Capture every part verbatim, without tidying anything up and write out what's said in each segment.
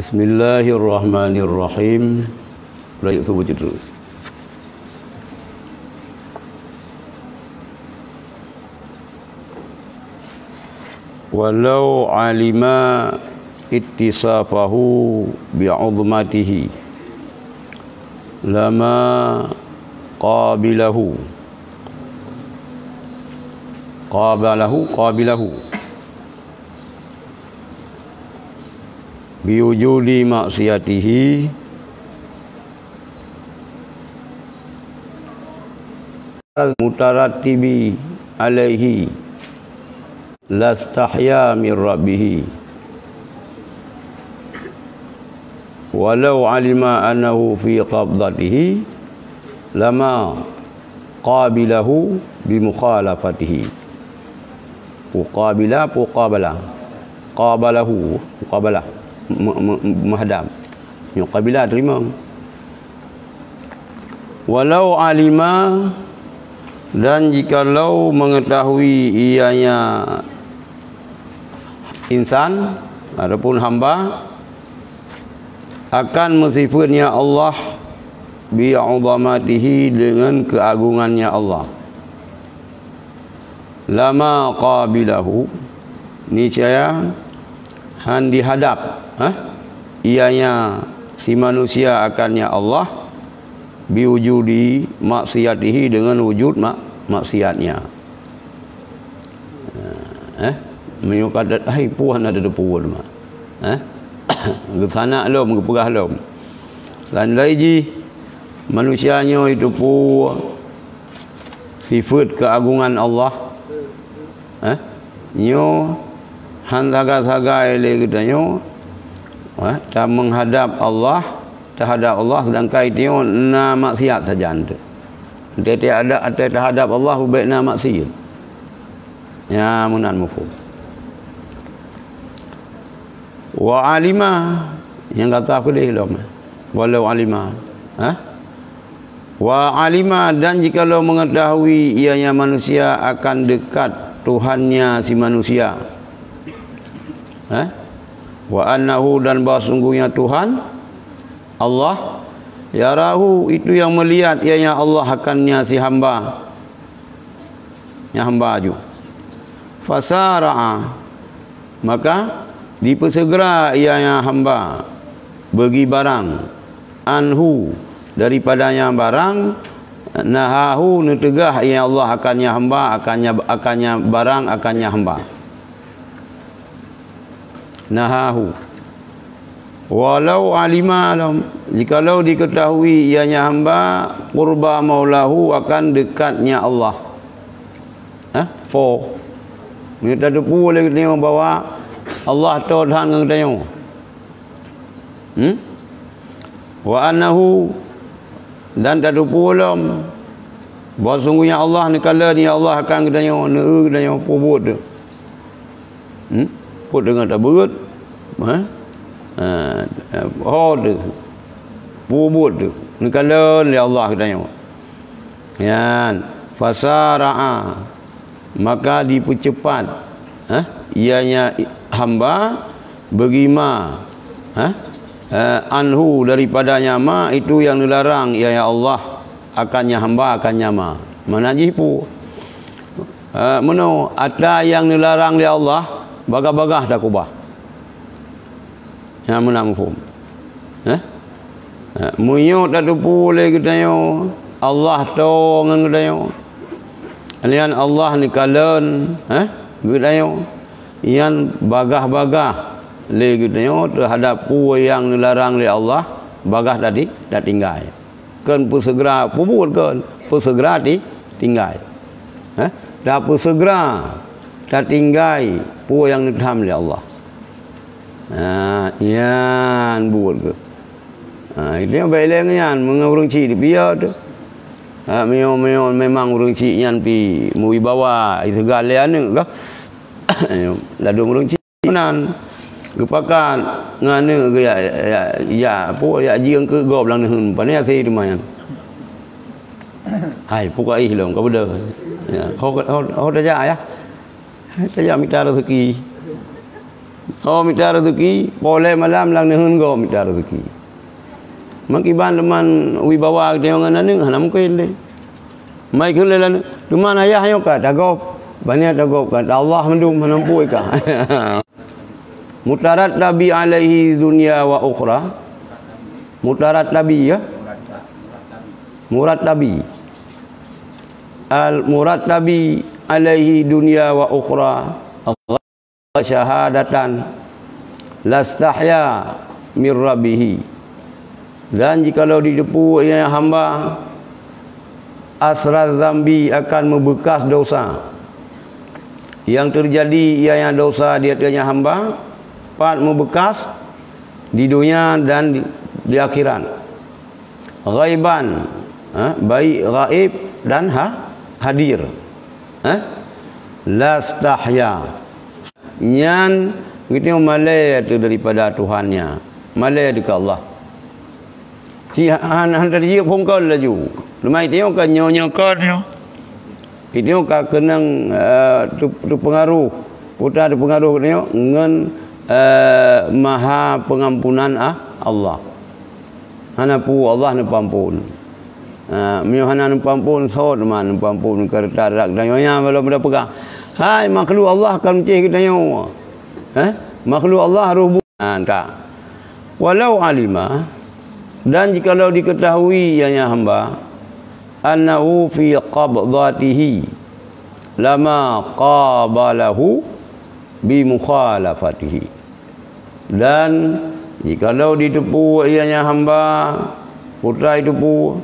Bismillahirrahmanirrahim. Lanjut subuh terus. Walau alima ittisafahu bi'azmatihi lama qabilahu. Qabalahu, qabilahu. Biwujudi maksiyatihi al-mutarattibi alaihi lastahya min rabbihi. Walau alima annahu fi qabdatihi lama qabilahu bimukhalafatihi. Uqabila, puqabala. Qabalahu, uqabala. Me-, me-, menghadap. Nyoe qabila, terima. Walau alima, dan jikalau mengetahui ianya insan ataupun hamba akan meusifatnya Allah bi'azamatihi, dengan keagungannya Allah. Lama qabilahu, niscaya han dihadap, ha? Ianya si manusia akannya Allah, biwujudi maksiyatihi, dengan wujud mak-, maksiatnya. Eh? Meunyoe ka dat-, hai puih na teupeu teuma. Eh? Geusanak lom, geupeugah lom. Seandai jih manusia nyoe teupeu sifat keagungan Allah. Eh? Nyoe han sagai-sagai lé geutanyoe, eh, ta menghadap Allah, tahadap Allah, seudangkan iteunyoe na maksiat sajan teuh. Teuh ada, teuh tahadap Allah, ubek na maksiat. Ya, meunan muphom. Wa alima, nyang gata peudeh lom. Walau alima. Ha? Wa alima, dan jikalau mengetahui ianya manusia akan dekat Tuhannya si manusia. Ha? Wa annahu, dan bahwa sungguhnya Tuhan, Allah, yarahu, itu yang melihat ianya Allah akannya si hamba. Nya hamba ju. Fasara'a, maka dipeusegera ianya hamba bagi barang, anhu, daripadanya barang, nahahu, neuteugah ianya Allah akannya hamba, akannya, akannya barang, akannya hamba. Nahahu. Walau alima lom, jikalau diketahui ianya hamba qurba maulahu, akan dekatnya Allah. Hah? Po. Meunyoe tateupeue lé geutanyoe bahwa Allah toe that ngon geutanyoe. Hmm? Wa annahu, dan tateupeue lom bahwa sungguhnya Allah neukalon, ya Allah, akan geutanyoe, neueu geutanyoe, peubuet teuh. Hmm? Peuet deungon tabeuet. Ha? Ha, ho teuh. Peubuet teuh. Neukalon lé Allah geutanyoe. Nyan, fasara'a, maka dipeucepat, ha? Ianya hamba bagi ma, ha? Eh, anhu, daripadanya ma, itu yang neularang, ya, ya Allah, akannya hamba, akannya ma. Mana jih pu? Eh, meunoe, ata nyang neularang lé Allah, bagah-bagah takubah. Nyang meunan muphom. Eh? Eh, meunyoe tateupeue lé geutanyoe, Allah toe ngon geutanyoe. Nyan Allah neukalon, eh, geutanyoe. Nyan bagah-bagah lé geutanyoe teuhadap peue nyang neularang lé Allah, bagah tadi tatinggai. Kon peuseugera peubuet kon, peuseugera ti-, tinggai. Ha? Tapeuseugera tatinggai peue nyang neutham lé Allah. Ha, nyan buet keuh. Ha, itu nyang baik lé nyan, meungon ureueng chik dipiôh teuh. Ha, meunyoe, meunyoe memang ureueng chik nyan pi meuwibawa, iseugal lé aneuk kah? Ladôm ureueng chik. Meunan, geupakat ngon aneuk geuh yak, yak, yak, apa, yak jieng keu gob lam neuheun, pane até teuma nyan. Hai, pukak ih lom, ka beudôh. Ya, ho, ho, ho tajak, ya. Hai, tajak mita rezeki. Oh, mita rezeki, polé malam lam neuheun gob mita rezeki. Makiban teuma wibawa geutanyoe ngon aneuk, hana mungken deh. Mai keu lé laneuk, teuma ayah nyoe ka tagob, baniet tagob ka, Allah mandum hana muphom ka. Mutarattabi alaihi dunya wa ukhra. Mutarattabi, ya. Murattabi. Al murattabi alaihi dunya wa ukhra. Syahadatan lastahya mir rabbihi. Dan jikalau jiteupeue ia hamba, asra zambi, akan meubekas dosa. Yang terjadi ianya dosa di ateueh hamba, pat meubekas di dunia dan di, di akhirat. Ghaiban, ha, baik ghaib dan ha, hadir. Ha? Lastahya. Nyan geutanyoe malée tu daripada Tuhannya. Malée dekat Allah. Si han, han terjadi phungkol laju. Lemai tengok kan nyonya kan nyonya. Itu ka keunong, eh, tu, tu pengaruh, putra tu pengaruh nyoe ngon, eh, maha pengampunan, ah, Allah. Hana pu Allah neupeuampon. Ah, meunyoe hana neupeuampon, sot man neupeuampon keureuta rak dan nyonya belom dah peugah. Hai makhluk Allah kan meucéh geutanyoe. Eh? Makhluk Allah roh bu-, ah, tak. Walau alima, dan jikalau diketahui ianya hamba, annahu fi qabdatihi lama qabalahu bi mukhalafatihi. Dan jikalau jiteupeue ianya hamba, putra jiteupeue,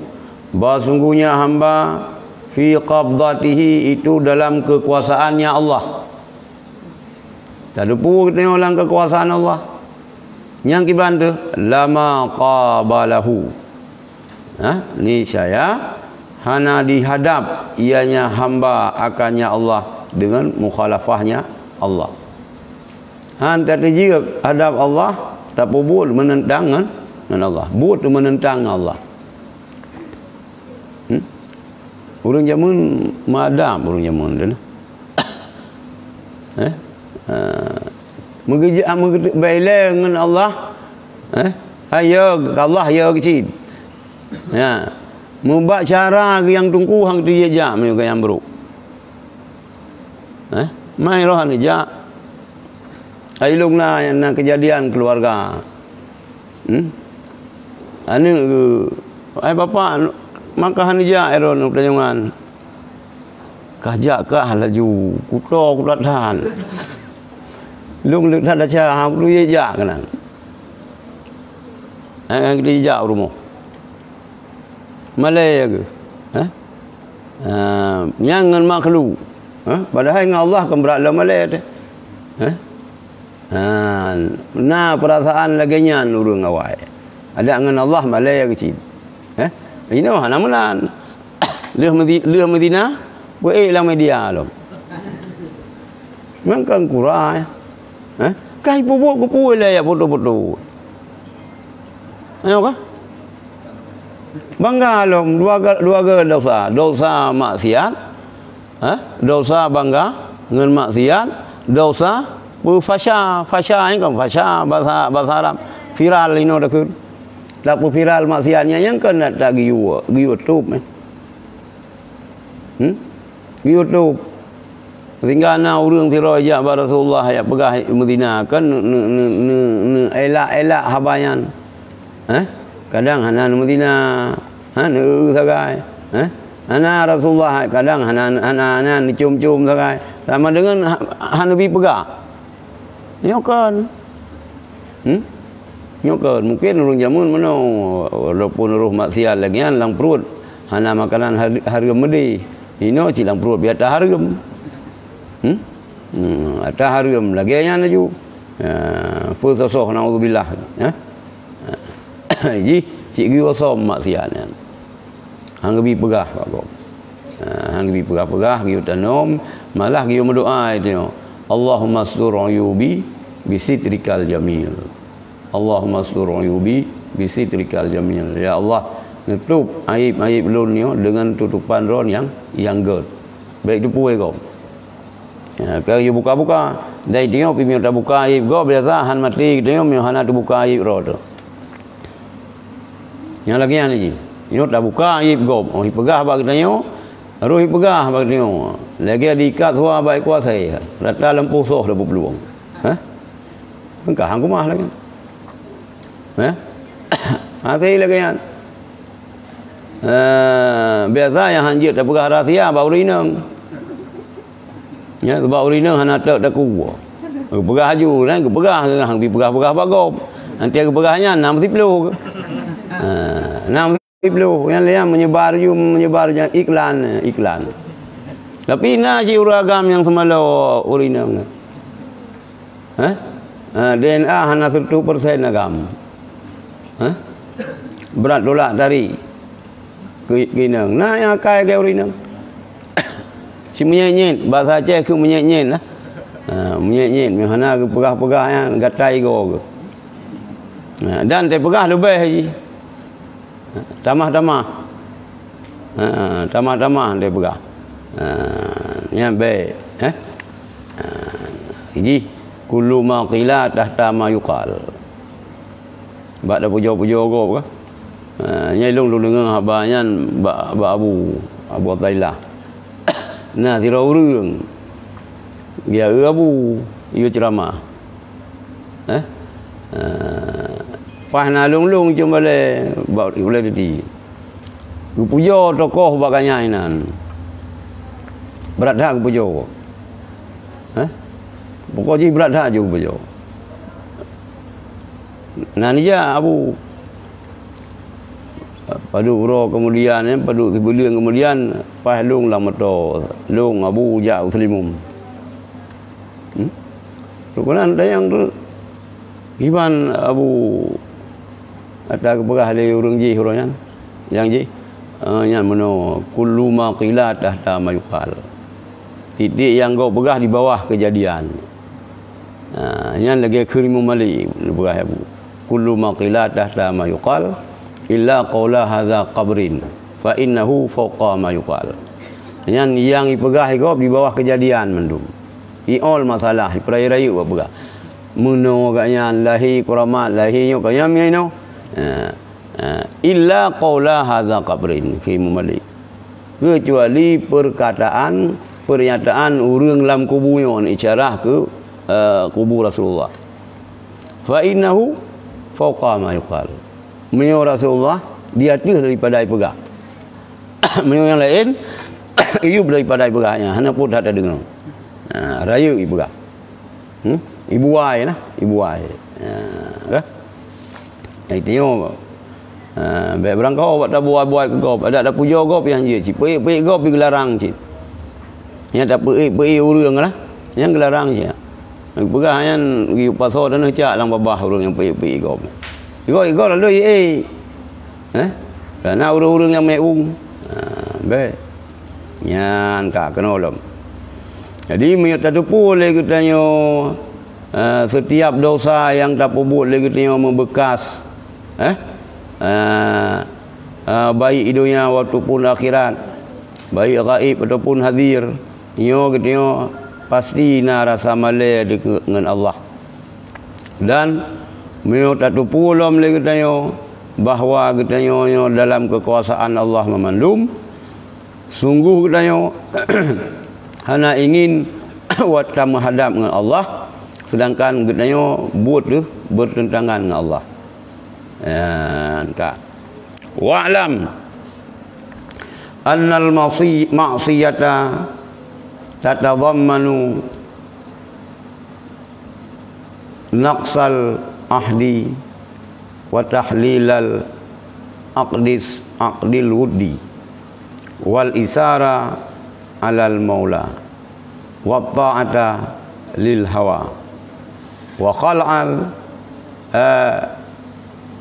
bahwa sungguhnya hamba fi qabdatihi itu dalam kekuasaannya Allah. Tateupeue geutanyoe lam kekuasaan Allah. Nyang kiban teuh, lama qabalahu. Ha, niscaya hana dihadap ianya hamba akannya Allah dengan mukhalafahnya Allah. Han tateujieb hadap Allah, tapeubuet meunentang ngon, ngon Allah. Buet meunentang ngon Allah. Hmm? Ureuëng jameun madam ureuëng jameun tu. Eh? Ha. Meugeujak meugeubek ilée ngon Allah. Eh? Ha, ya Allah ya keucit. Ya. Meubat cara nyang tungku hang tu jejak meunyoe nyang brok. Eh? Mai roh anu jak. Hai lôn na, na keujadian keuluwarga. Hmm? Aneuk geuh, "Hai bapak, maka hana jak Aaron u Tanjongan?" "Kah jak kah laju, kuto kutat that." Lôn leuet that desya, ha, kutu jak keunan. Hai, hai, kutu jak u rumoh. Malée geuh. Hah? Ha, nyang ngon makhluk. Hah? Padahai ngon Allah kan brat lom malée teuh. Hah? Ha, na peurasaan lagée nyan ureuëng awai. Adak ngon Allah malée keucit. Hah? Inoe hana meunan. Lheueh meuzi-, lheueh meuzina, peuék lam media lom. Mangkang kurai. Hah? Kai peubuet keupeue lé ya foto-foto. Nyoe kah? Bangga lom dua ga-, dua ga dosa. Dosa maksiat, ha? Dosa bangga ngon maksiat, dosa peufasya. Fasya nyan kan fasya bahasa, bahasa Arab. Viral inoe dakeuet. Tapeuviral maksiat nyan, nyan kan na ta geuyue, geuyue tôb, eh. Hmm? Geuyue tôb. Sehingga na ureuëng sidroe jak bak Rasulullah jak peugah meuzina, kan ne-, ne-, ne-, ne-, neuelak-elak haba nyan. Eh? Kadang hana neumeuzina, ha, neueu sagai. Eh? Hana Rasulullah, kadang hana, hana, hana neucôm-côm sagai. Sama deungon ha-, hana neubi peugah. Nyoe kon. Hmm? Nyoe kon. Mungken ureuëng jameun meunoe, walaupun roh maksiat lagée nyan lam pruet, hana makanan har-, hareuem meudeh. Inoe cit lam pruet biasa hareuem. Hmm? Hmm, ata hareuem lagée nyan laju. Ha, peusosoh naudzubillah. Ha? Jih cit geuyue som maksiat nyan. Hang geubi peugah bak gob. Ha, hang geubi peugah-peugah, geuyue tanom, malah geuyue meudoa itu. Allahumma astur uyubi bisitrikal jamil. Allahumma astur uyubi bisitrikal jamil. Ya Allah, neutôb aib-aib lôn nyoe deungon tutopan Droe nyang, nyang gét. Bék teupeue gob. Ya, ka geubuka-buka. Dan tanyoe pih meunyoe tabuka aib gob, biasa han maté geutanyoe meunyoe hana tabuka aib droe teuh. Nyang lagèe nyan jih. Nyoe tabuka aib gob. Oh, ipeugah bak geutanyoe, roh ipeugah bak geutanyoe. Lagèe diikat sua bak ikua asèe. Rata lampôh soh tapeuplueng. Hah? Engkah hang keumah lagèe nyan. Hah? Asèe lagèe nyan. Eh, biasa nyang han jeuet tapeugah rahsia bak ureueng inong. Ya, sebab ureueng inong hana trok takue. Geupeugah laju, kan? Geupeugah, geupeugah, geupeugah bak gob. Nanti geupeugah nyan, na meusiplôh. Ha, na meusiplôh. Nyan lé nyan menyebar laju, menyebar laju iklan, iklan. Tapi na cit ureueng agam nyang seumalo ureueng inong. Hah? Ha, D N A hana seratus persen agam. Hah? Brat tulak tarék. Keu, keu inong. Na nyang akai lagèe ureueng inong. Si meunyét-nyét, bahasa Aceh keu meunyét-nyét lah. Ha, meunyét-nyét, meuhana geupeugah-peugah nyan gatai igoe geuh. Ha, dan tapeugah leubeh jih. Tamah-tamah. Ha, tamah-tamah tapeugah. Ha, nyan bèk, eh? Ha, jih, kullu ma qila tahta ma yuqal. Bak tapujoe-pujoe gob kah? Ha, nyan lôn, lôn deungö haba nyan bak, bak Abu, Abu Athaillah. Na sidroe ureueng geuyue Abu, yue ceuramah. Eh? Ha, paih na lôn-lôn cuma lé bak ulèe teuti. Geupujoe tokoh bak gobnyan inan. Brat that geupujoe. Eh? Pokok jih brat that jih geupujoe. Na neujak Abu. Padub uroe keumudian, eh, padub sibuleuen keumudian, paih lôn lam moto. Lôn Abu jak u Seulimeum. Hmm? Lôn keunan tanyong tu, kiban Abu ata geupeugah lé ureueng jih uroe nyan. Nyang jih, eh, nyan meunoe, kullu ma qila tahta ma yuqal. Tieb-tieb nyang gob peugah di bawah keujadian. Ha, nyan lagèe kheun Imam Malik, geupeugah Abu. Kullu ma qila tahta ma yuqal, illa qaula hadza qabrin, fa innahu fauqa ma yuqal. Nyan nyang ipeugah gob di bawah keujadian mandum. Iôh masalah, ipeurayeuk-rayeuk bak peugah. Meunoe gobnyan, lahé kuramat, lahé nyoe, gobnyan meunoe. Ha. Eh, illa qaula hadza qabrin, kheun Imam Malik. Keucuali peurkataan, peurnyataan ureueng lam kubu nyoe, isyarah keu, eh, kubu Rasulullah. Fa innahu fauqa ma yuqal. Meunyoe Rasulullah di ateueh daripada ipeugah. Meunyoe nyang laén, iyup daripada ipeugah nyan, hana peue that tadeungoe. Ha, rayeuk ipeugah. Hmm? Ibuai lah, ibuai. Ha, kah? Jadi tanyoe, ha, bèk beurangkaho bak tabuai-buai keu gob. Adak tapujoe gob nyang jeuet cit. Peuék-peuék gob pih geularang cit. Nyang tapeuék-peuék ureueng lah, nyang geularang cit. Peugah nyan geupasoe tanoh cak lam babah ureueng nyang peuék-peuék gob. Igob, igob lalu iék. Eh? Karena ureueng-ureueng nyang meuék ung. Ha, bèk. Nyan ka keunoe lom. Jadi, meunyoe tateupeue lé geutanyoe, eh, setiap dosa nyang tapeubuet lé geutanyoe meubeukas, eh, eh, eh, baik di donya ataupun akhirat, baik gaib ataupun hadir, nyoe geutanyoe pasti na rasa malèe dikeue ngon Allah. Dan meunyoe tateupeue lom lé geutanyoe bahwa geutanyoe nyoe dalam keukuasaan Allah meumandum, sunggoh geutanyoe hana ingin watèe tameuhadab ngon Allah, seudangkan geutanyoe buet deuh beurteuntangan ngon Allah. Nyan ka. Wa'lam annal ma'si-, ma'siyata tatadhammanu naqsal ahdi wa tahlilal aqdis, aqdil wuddi wal isara alal maula wa ta'ata lil hawa wa khal'al, eh,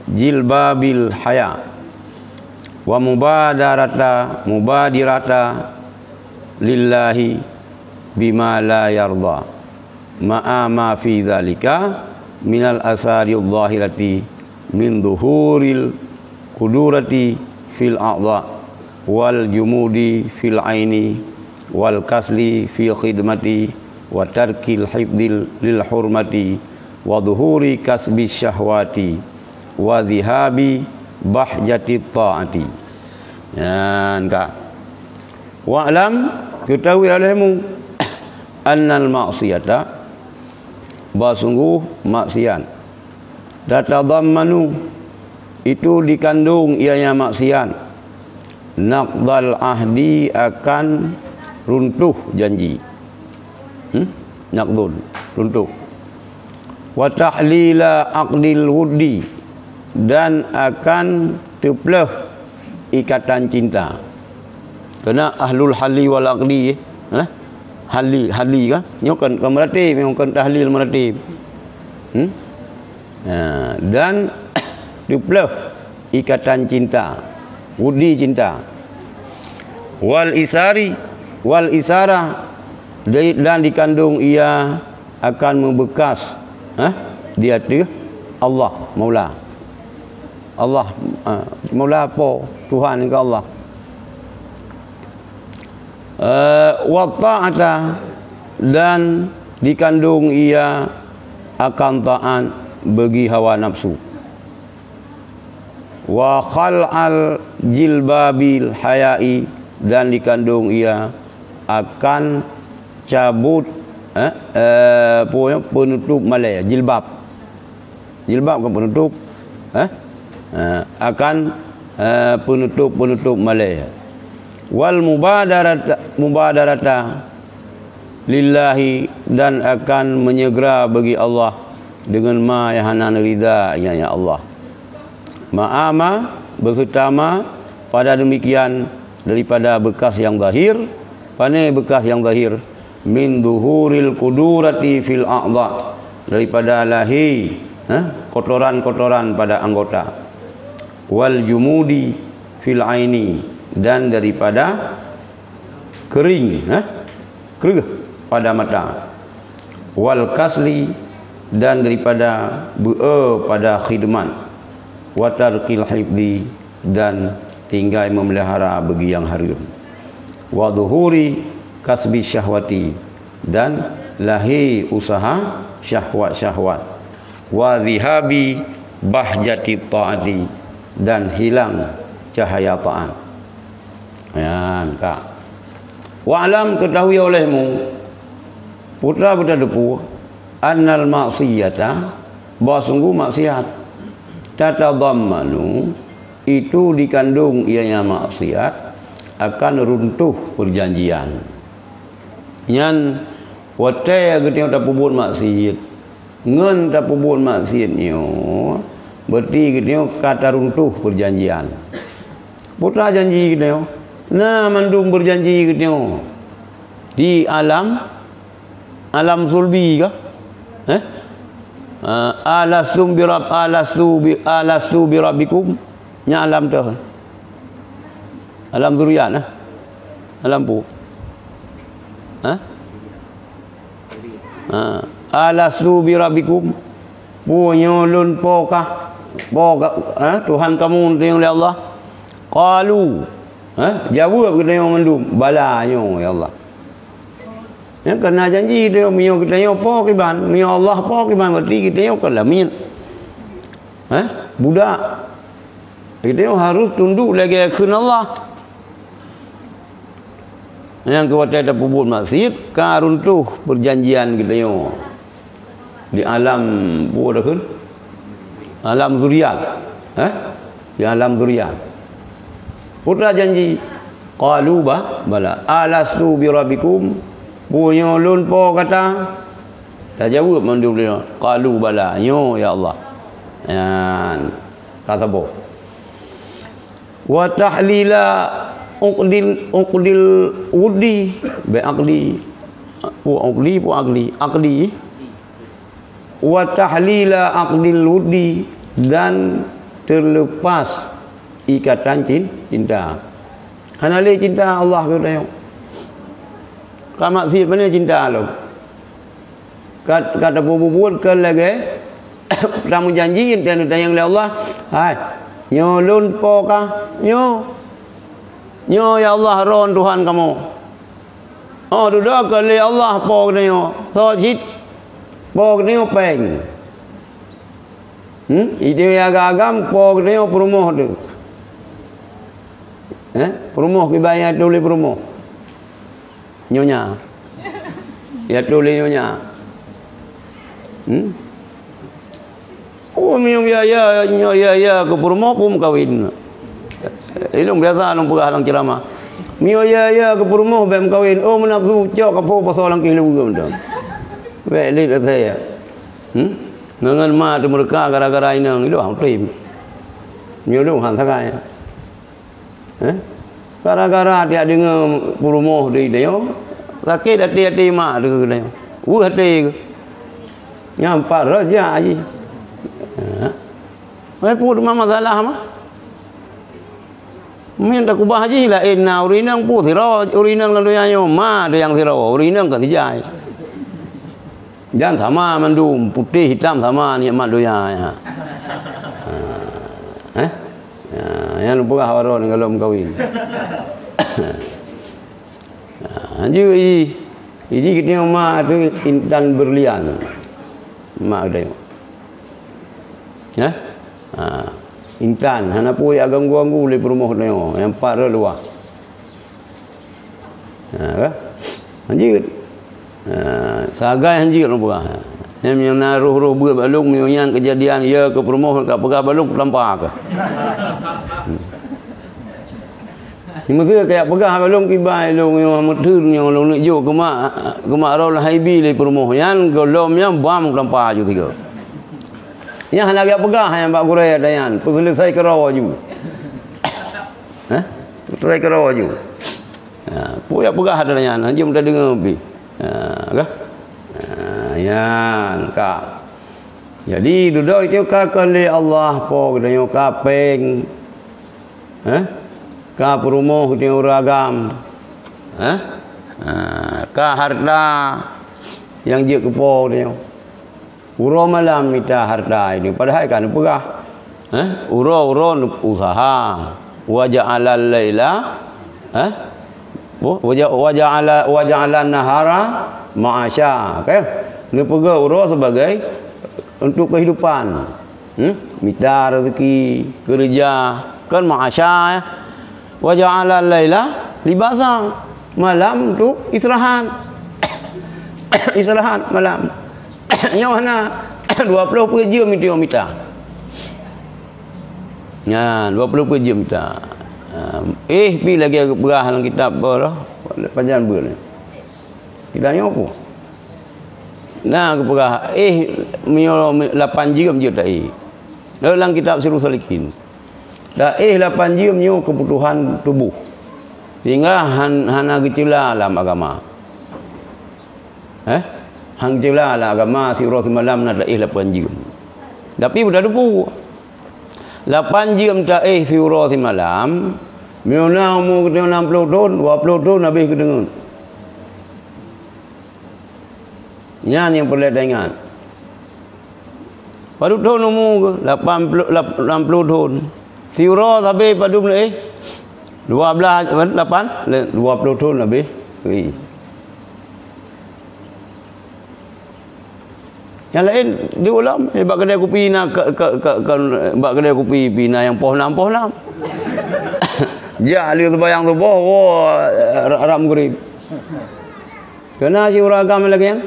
jilbabil haya wa mubadarata, mubadirata lillahi bima la yarda. Ma'a ma fi dzalika minal asari dhahirati min dhuhuril qudurati fil a'dha wal jumudi fil aini wal kasli fi khidmati wa tarkil hifdil lil hurmati, wa zuhuri kasbi syahwati, wa zihabi bahjati ta'ati. Nyan ka. Wa'lam, ketahui olehmu, annal maksiyata, bahwa sungguh maksiat, tatadammanu, itu dikandung ianya maksiat, naqdal ahdi, akan runtuh janji. Hmm? Naqdun, runtuh. Wa tahlila aqdil wuddi, dan akan teupleuh ikatan cinta. Kena ahlul halli wal aqdi, eh? Halli, halli kan? Nyoe kan, kan meuratéb, nyoe kan tahlil meuratéb. Hmm? Ha, dan teupleuh ikatan cinta, wuddi cinta. Wal isari, wal isara, dari, dan dikandung ia akan membekas, eh, di ateueh Allah Maula. Allah, eh, Maula Po, Tuhan ke Allah. Eh, wa ta'ata, dan dikandung ia akan taat bagi hawa nafsu. Wa khal'al jilbabil hayai, dan dikandung ia akan cabut, eh, eh, apa ya, penutup malée, jilbab. Jilbab kan penutup, eh? Eh, akan, eh, penutup-penutup malée. Wal mubadarata, mubadarata lillahi, dan akan menyegera bagi Allah dengan ma nyang hana ridha, ianya Allah. Ma'ama, beserta ma, pada demikian, daripada bekas yang zahir. Pane bekas yang zahir? Min zuhuril qudurati fil a'dha, daripada lahé, eh, kotoran-kotoran pada anggota. Wal jumudi fil aini, dan daripada kering, eh, kreueh pada mata. Wal kasli, dan daripada beu-e pada khidmat. Wa tarkil hifdi, dan tinggai memelihara bagi nyang hareuem. Wa zuhuri kasbi syahwati, dan lahé usaha syahwat-syahwat. Wa zihabi bahjati taati, dan hilang cahaya taat. Nyan ka. Wa'lam, ketahui olehmu, putra beuteupeue, annal maksiyata, bahwa sungguh maksiat, tatadammanu, itu dikandung ianya maksiat, akan runtuh perjanjian. Nyan watée geutanyoe tapeubuet maksiat, ngon tapeubuet maksiat nyoe, berarti geutanyoe ka taruntuh perjanjian. Peue janji geutanyoe? Na mandum berjanji geutanyoe di alam, alam sulbi kah? Eh? Ah, alastu bi rabb-, alastu bi, alastu bi rabbikum? Nyan alam teuh. Alam zuriat, eh? Alam peue? Hah? Ha. Alastu bi rabbikum? Peue nyoe lôn Po kah? Po ka-, ha? Tuhan kamu, tanyong lé Allah. Qalu, ha? Jaweueb geutanyoe mandum, bala nyoe, ya Allah. Nyan ka na janji geutanyoe, meunyoe geutanyoe Po kiban, meunyoe Allah Po kiban, berarti geutanyoe kon lamiet. Ha? Budak. Geutanyoe harus tunduk lagée kheun Allah. Nyang keu watée tapeubuet maksiat, ka runtuh perjanjian geutanyoe di alam, peue takheun? Alam zuriat. Eh? Di alam zuriat. Peue janji? Qalu ba-, bala. Alastu bi rabbikum? Peue nyoe lôn Po gata? Tajaweueb mandum lé nyoe. Qalu bala. Nyoe, ya Allah. Nyan. Ka saboh. Wa tahlila uqdil, uqdil wuddi, bi aqdi. Pu aqdi, pu aqdi, aqdi. Wa tahlila aqdil wuddi, dan terlepas ikatan cin-, cinta. Hana lé cinta Allah keu tanyoe. Ka maksiat, pane cinta lom. Ka, ka tapeubuet keu lagée tameujanji, dan tanyong lé Allah, "Hai, nyoe lôn Po kah?" "Nyoe." "Nyoe, ya Allah, droen Tuhan kamoe." Oh, dudoe keu lé Allah po geutanyoe. Soe cit po geutanyoe péng. Hmm? Itu ya agam po geutanyoe peurumoh tu. Eh? Peurumoh kiban ya tuléh peurumoh. Nyonya. Ya tuléh nyonya. Hmm? Oh, meunyoe ya, ya, nyoe ya, ya, keu peurumoh pun meukawen. Ilong biasa lôn peugah lam ceramah. Meunyoe ya, ya, keu peurumoh bèk meukawen. Oh, meunafsu cok kapo pasal langkah leuweue tu. Bèk lé dah saya. Hmm? Ngon ma teumeureuka gara-gara inong ilong tem. Meunyoe lôn han sagai. Eh? Gara-gara tiak deungoe peurumoh di tanyoe, sakét até-até mak teuh geutanyoe. Weueh até geuh. Nyang pat rot jak jih. Ha? Wai pue teuma masalah mah. Min takubah jih laén na ureueng inong pue sidroe ureueng inong lam donya nyoe, ma teuh nyang sidroe, ureueng inong kan sijai. Dan sama mandum, putéh hitam sama nikmat donya nyan. Ha. Eh? Ha, nyan peugah baroe nyoe gohlom kawen. Ha, hanjeuet i, i ji geutanyoe ma teuh intan berlian. Ma geutanyoe. Eh? Ha, intan, hana peue jak ganggu-ganggu lé peurumoh geutanyoe, nyang pat rot luwah. Ha, ka? Hanjeuet. Ha, sagai hanjeuet lôn peugah. Nyang, nyang na roh-roh beuet bak lôn, meunyoe nyan keujadian, ya keu peurumoh ka peugah bak lôn, kutampa keuh. Hmm. Meuseu kajak peugah bak lôn kiban lôn nyoe meuteun nyoe lôn neuk jok keu mak, keu mak Rol Haibi lé peurumoh. Nyan gohlom nyan bam kutampa ju tiga. Nyan hana kajak peugah nyan bak gurée ata nyan, peuseuleusai keudroe ju. Hah? Peuseuleusai keudroe ju. Ha, peue jak peugah ata nyan, hanjeuet meudeungoe pih. Ha, ka? Ha, nyan ka. Jadi, dudoe itu ka keuheundak Allah po geutanyoe ka péng. Hah? Ka peurumoh geutanyoe ureueng agam. Hah? Ha, ka hareuta nyang jeuet keu po geutanyoe. Uroe malam mita hareuta itu, padahai ka neupeugah, eh, uroe-uroe neuuseuha. Wa ja'alal laila, eh, wa ja-, wa ja'ala, wa ja'alan nahara ma'asya, kan? Neupeugah uroe sebagai untuk kehidupan. Hmm? Mita rezeki, keureuja, kan ma'asya, ya. Wa ja'alal laila libasa. Malam tu istirahat. Istirahat malam. Nyoe hana dua ploh peuet jeuem itu mita. Nyan, dua ploh peuet jeuem mita. Ha, eh, pi lagèe geupeugah lam kitab apa dah? Pajan beuet ni. Kitab nyoe apa? Nah, geupeugah, eh, meunyoe lapan jeuem jeuet taéh. Lalu lam kitab Sirus Salikin. Taéh lapan jeuem nyoe keubutuhan tuboh. Sehingga han-, hana geuceula lam agama. Eh? Han geuceula lam agama siuroe simalam na taéh lapan jeuem. Tapi buta teupeu. Lapan jeuem taéh siuroe simalam, meunyoe na umu geutanyoe nam ploh thon, dua ploh thon habéh geudeungon. Nyan nyang peureulèe taingat. Padub thon umu geuh? Lapan ploh, lap-, lapan ploh thon. Siuroe sabe padub lé? Dua blaih, lapan, dua ploh thon habéh. Ui. Nyang laén di ulam, eh, bak keudè kupi na ke, ke, ke, ke, bak keudè kupi pi na nyang poh nam, poh nam. Jak lé seubayang suboh, woe, rab, rab meugrib. Keunan siuroe agam lagèe nyan.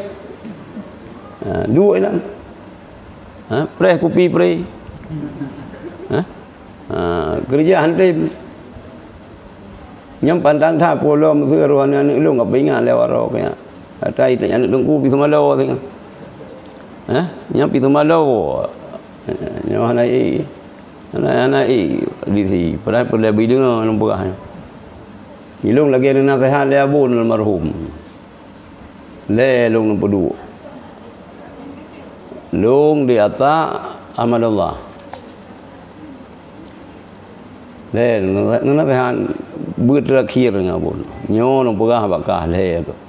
Ha, duek inan. Ha, preh kupi preh. Ha? Ha, keureuja hantem. Nyang pantang that pulo meuseu roh aneuk-aneuk lôn ka peuingat lé waroe keu nyan. Ata iték aneuk teungku pi seumalo teuh. Ha? Nyan pi seumalo. Nyoe hana i. Hana, hana i di si. Padahai peureulèe beudeungoe lôn peugah nyoe. Ilôn lagèe neunaseuhat lé abon almarhum. Lé lôn neupeuduek. Lôn di ata Ahmadullah. Lé lôn neunaseuhat beuet teurakhier ngon abon. Nyoe lôn peugah bak kah lé keuh.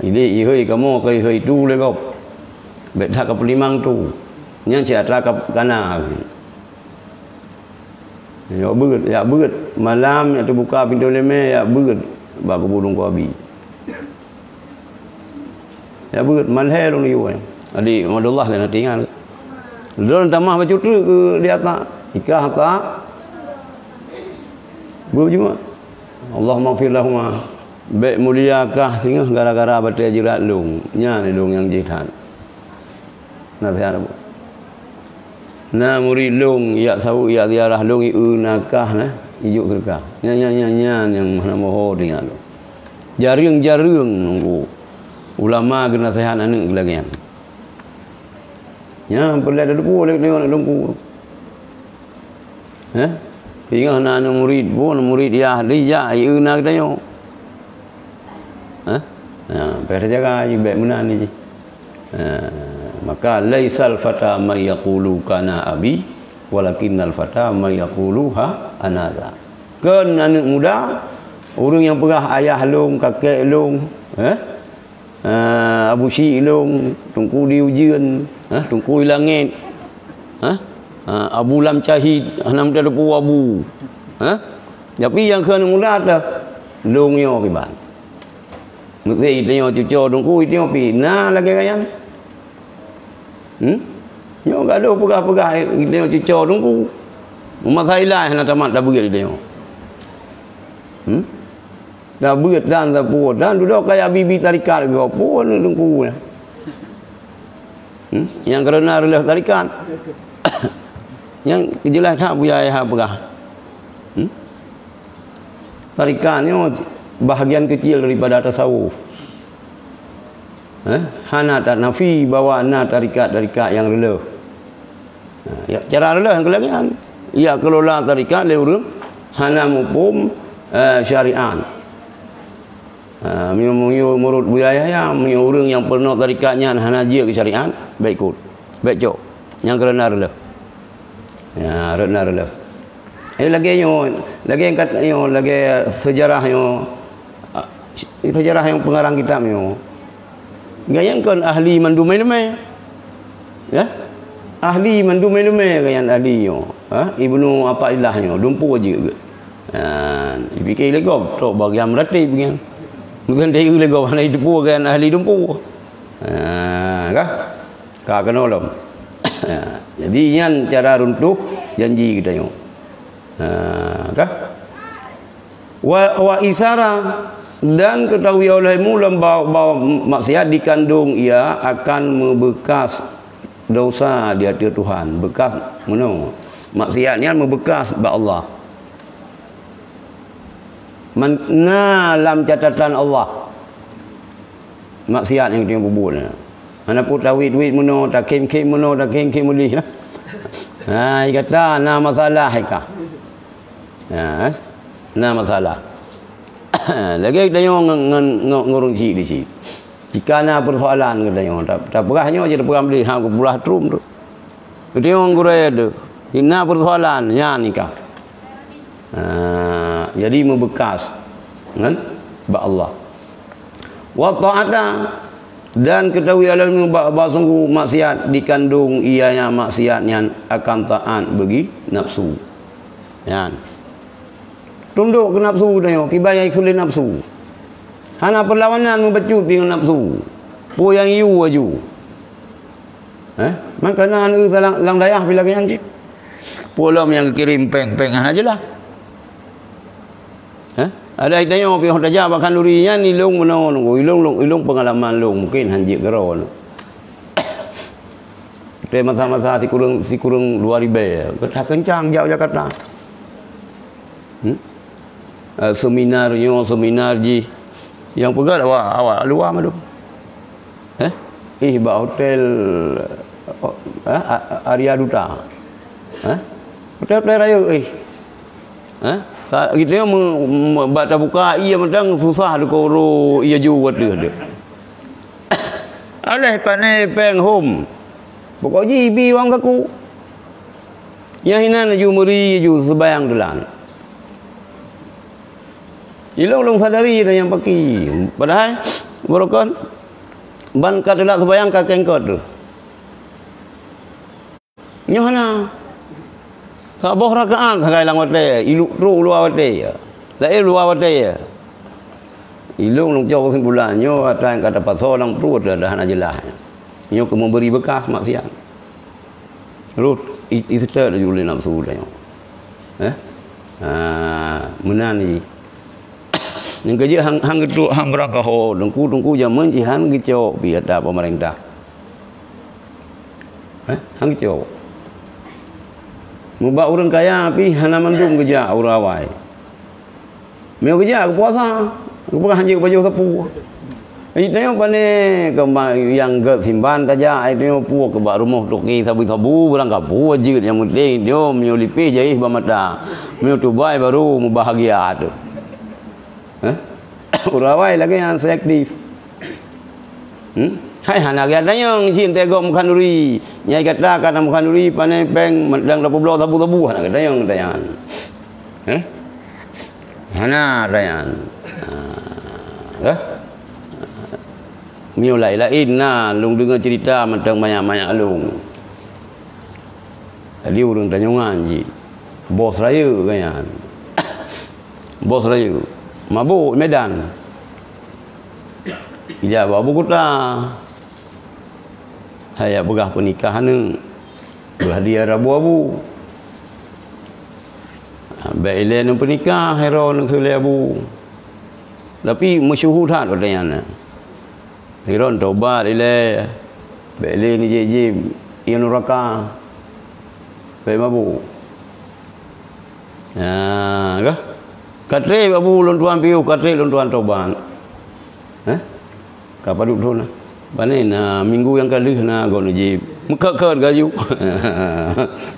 Jadi, ihôi kamoe keu ihôi tu lé gob. Bèk that ka peulimang tu. Nyan cit atra ka kana. Jak beuet, jak beuet. Malam jak teubuka pintoe leumèe, jak beuet. bak kubu Teungku Abi. Ya, beuet malhé lôn yue. Adik Madullah laén tinggai. Lôn tamah bacut treuk keu di atas. Ikah atas. Beuet jumat. Allahumma fir lahuma. Bék mulia kah singoh gara-gara batée jeurat lôn. Nyan lôn nyang jih that. Naseuhat Abu. Na murit lôn, jak saweue, jak ziarah lôn, i eu na kah na, ijok seudeukah. Nyan, nyan, nyan, nyan nyang hana moho tinggai lôn. Jareueng-jareueng nunggu ulama geunaseuhat aneuk lagée nyan. Nyan peureulée tateupeue lé nyoe aneuk lôn ku. Heh? Ingat na aneuk murit pun, murit yah dijak, i eu na geutanyoe. Heh? Nah, payah tajaga jih, bék meunan jih. Ha, maka laisal fata may yaqulu kana abi, walakinnal fata may yaqulu ha anaza. Kon aneuk muda, ureuëng nyang peugah ayah lôn, kakek lôn, eh? Ah, Abu Syik lôn, Teungku di Ujeuen, eh? Teungku di Langét, eh? Ah, Abu Lam Cahid, hana meuteupeu Abu, eh? Tapi nyang keu aneuk muda teuh, lôn nyoe kiban. Meusé tanyoe cuco Teungku, tanyoe pi na lagée nyan. Hmm? Nyoe gadoh peugah-peugah tanyoe cuco Teungku. Masa ilai hana tamat tabeuet tanyoe. Hmm? Tabeuet dan sapeue dan dudoe kaya bibi tarikat geuh pun Teungku. Hmm? Nyang kareuna reuloh tarikat. Nyang jeulaih that Buya Yahya peugah. Hmm? Tarikat nyoe bahagian kecil daripada tasawuf. Eh, hana tanafi bahwa na tarikat-tarikat nyang reuloh. Ha, ya, cara reuloh nyang keulagian. Ya, kelola tarikat lé ureuëng hana muphom, eh, syariat. Ha, meunyoe, meunyoe meunurot Buya Yahya, meunyoe ureuëng nyang peurunoe tarikat nyan hana jeuet keu syariat, bék ikot. Bék cok. Nyang keureuëna reuloh. Ya, reuëna reuloh. Eh, lagée nyoe, lagée kat nyoe, lagée seujarah nyoe, ah, seujarah nyang peungarang kitab nyoe. Gayang kon ahli mandum ileumé. Ya? Ahli mandum ileumé gayang ahli nyoe. Ha? Ibnu Athaillah nyoe, dumpu jeuet geuh. Ha, dipike lé gob, trok bagian meuratéb nyan. Mungken deu lé gob hana jiteupeue gayang ahli dumpu. Ha, kah? Ka keunoe lom. Ha, jadi nyan cara runtuh janji geutanyoe. Ha, kah? Wa, wa isara, dan ketahui olehmu lom bahwa, bahwa maksiat dikandung ia akan meubekas dosa di ateueh Tuhan. Bekas meunoe. Maksiat nyan meubekas bak Allah. Man, na lam catatan Allah. Maksiat nyang tanyoe peubuet nyan. Hana peue tawét-wét meunoe, takhém-khém meunoe, takhém-khém meulih lah. Ha, gata na masalah kah? Ha, na masalah. Lagée tanyoe ngon, ngon, ngon, ngon ureuëng chik di chik. Jika na persoalan geutanyoe, ta-, tapeugah nyoe je tapeugah meulih, ha, geupeugah trom tu. Geutanyoe ngon gurée tu. Jika na persoalan, nyan nikah. Ha, jadi meubekas ngon bak Allah. Wa ta'ata, dan ketahui olehmu bahwa sungguh maksiat dikandung ianya maksiat nyan akan taat bagi nafsu. Nyan. Tundok keu nafsu tanyoe, kiban nyang ikheun lé nafsu. Hana peulawanan meubacut deungon nafsu. Peue nyang yue aju. Eh? Maka na aneuk salang lam dayah pih lagée nyan cit. Peue lom nyang geukirém péng-péng hana jeulaih. Eh? Ada tanyoe pih tajak bak khanduri nyan ilong meunoe nunggu, ilong, ilong, ilong peungalaman long mungken han jeuet keudroe. Teuh masa-masa sikureueng, sikureueng dua ribée, geudah keuncang jak u Jakarta. Hmm? Eh, seminar nyoe, seminar jih. Nyang peugét awak, awak luwa mandum. Eh? Ih, bak hotel, eh, A-, A-, Arya Duta. Eh? Hotel-hotel rayeuk, ih. Eh? Sa-, geutanyoe me-, me-, bak tabuka ié mantong susah dikeuru ié ju ateueh deuh. Aléh pané péng hom. Pokok jih bi wang saku. Nyang hinan laju meuri laju seubayang teulat. Ilong lôn sadari na nyang paki. Padahai, beurokon, ban ka teulat seubayang ka kengkot tu. Nyoe hana. Saboh rakaat sagai lam watée, iluk trok luwa watée. Laén luwa watée. Ilôn lôn cok keusimpulan nyoe, ata nyang ka tapasoe lam pruet dah hana jeulaih. Nyoe keu meubri beukas maksiat. Rot i-, iseutôt laju lé nafsu tanyoe. Eh? Ha, meunan jih. Nyang keujeuet han, han geutrok, han beurangkaho, teungku-teungku jameun jih han geucok pih ata peumeurintah. Eh? Han geucok. Mubak ureuëng kaya pih hana mandum geujak ureuëng awai. Meunyoe geujak keu puasa, geupeugah hanjeuet pajoh sapeue. Ai tanyoe pane keuma nyang gét simban tajak, ai tanyoe puwoe keu bak rumoh toke sabu-sabu, barang ka puwoe jeuet, nyang penting nyoe meunyoe lipéh jayéh bak mata. Meunyoe tubai baru meubahagia tu. Hah? Ureuëng awai lagée nyan selektif. Hmm? Hai hana geutanyong cit teugob meukanuri. Nyai gata ka na meukanuri pane péng mantong tapubloe sabu-sabu hana geutanyong, geutanyong. Eh? Hana tanyan. Ah, eh? Meunyoe laén-laén na lôn deungoe cerita mantong manyak-manyak lôn. Jadi ureuëng tanyongan jih. Bos rayeuk ka nyan. Bos rayeuk. Mabôk Medan. Ijak bak Abu Kuta. Hai jak peugah peunikah aneuk. Beuhadiah abu-abu. Bék ilée neupeunikah, hai droe neukheun lé abu. Tapi meusyeuhu that watée nyan na. Hai droe neutobat ilée. Bék lé neujép-jép ie nuraka. Bék mabôk. Nah, kah? Ka trép abu lôn tuan piôh, ka trép lôn tuan tobat. Hah? Ka padub thon na. Pane na minggu nyang ka lheueh na gob neujép. Meukat-kat gaju.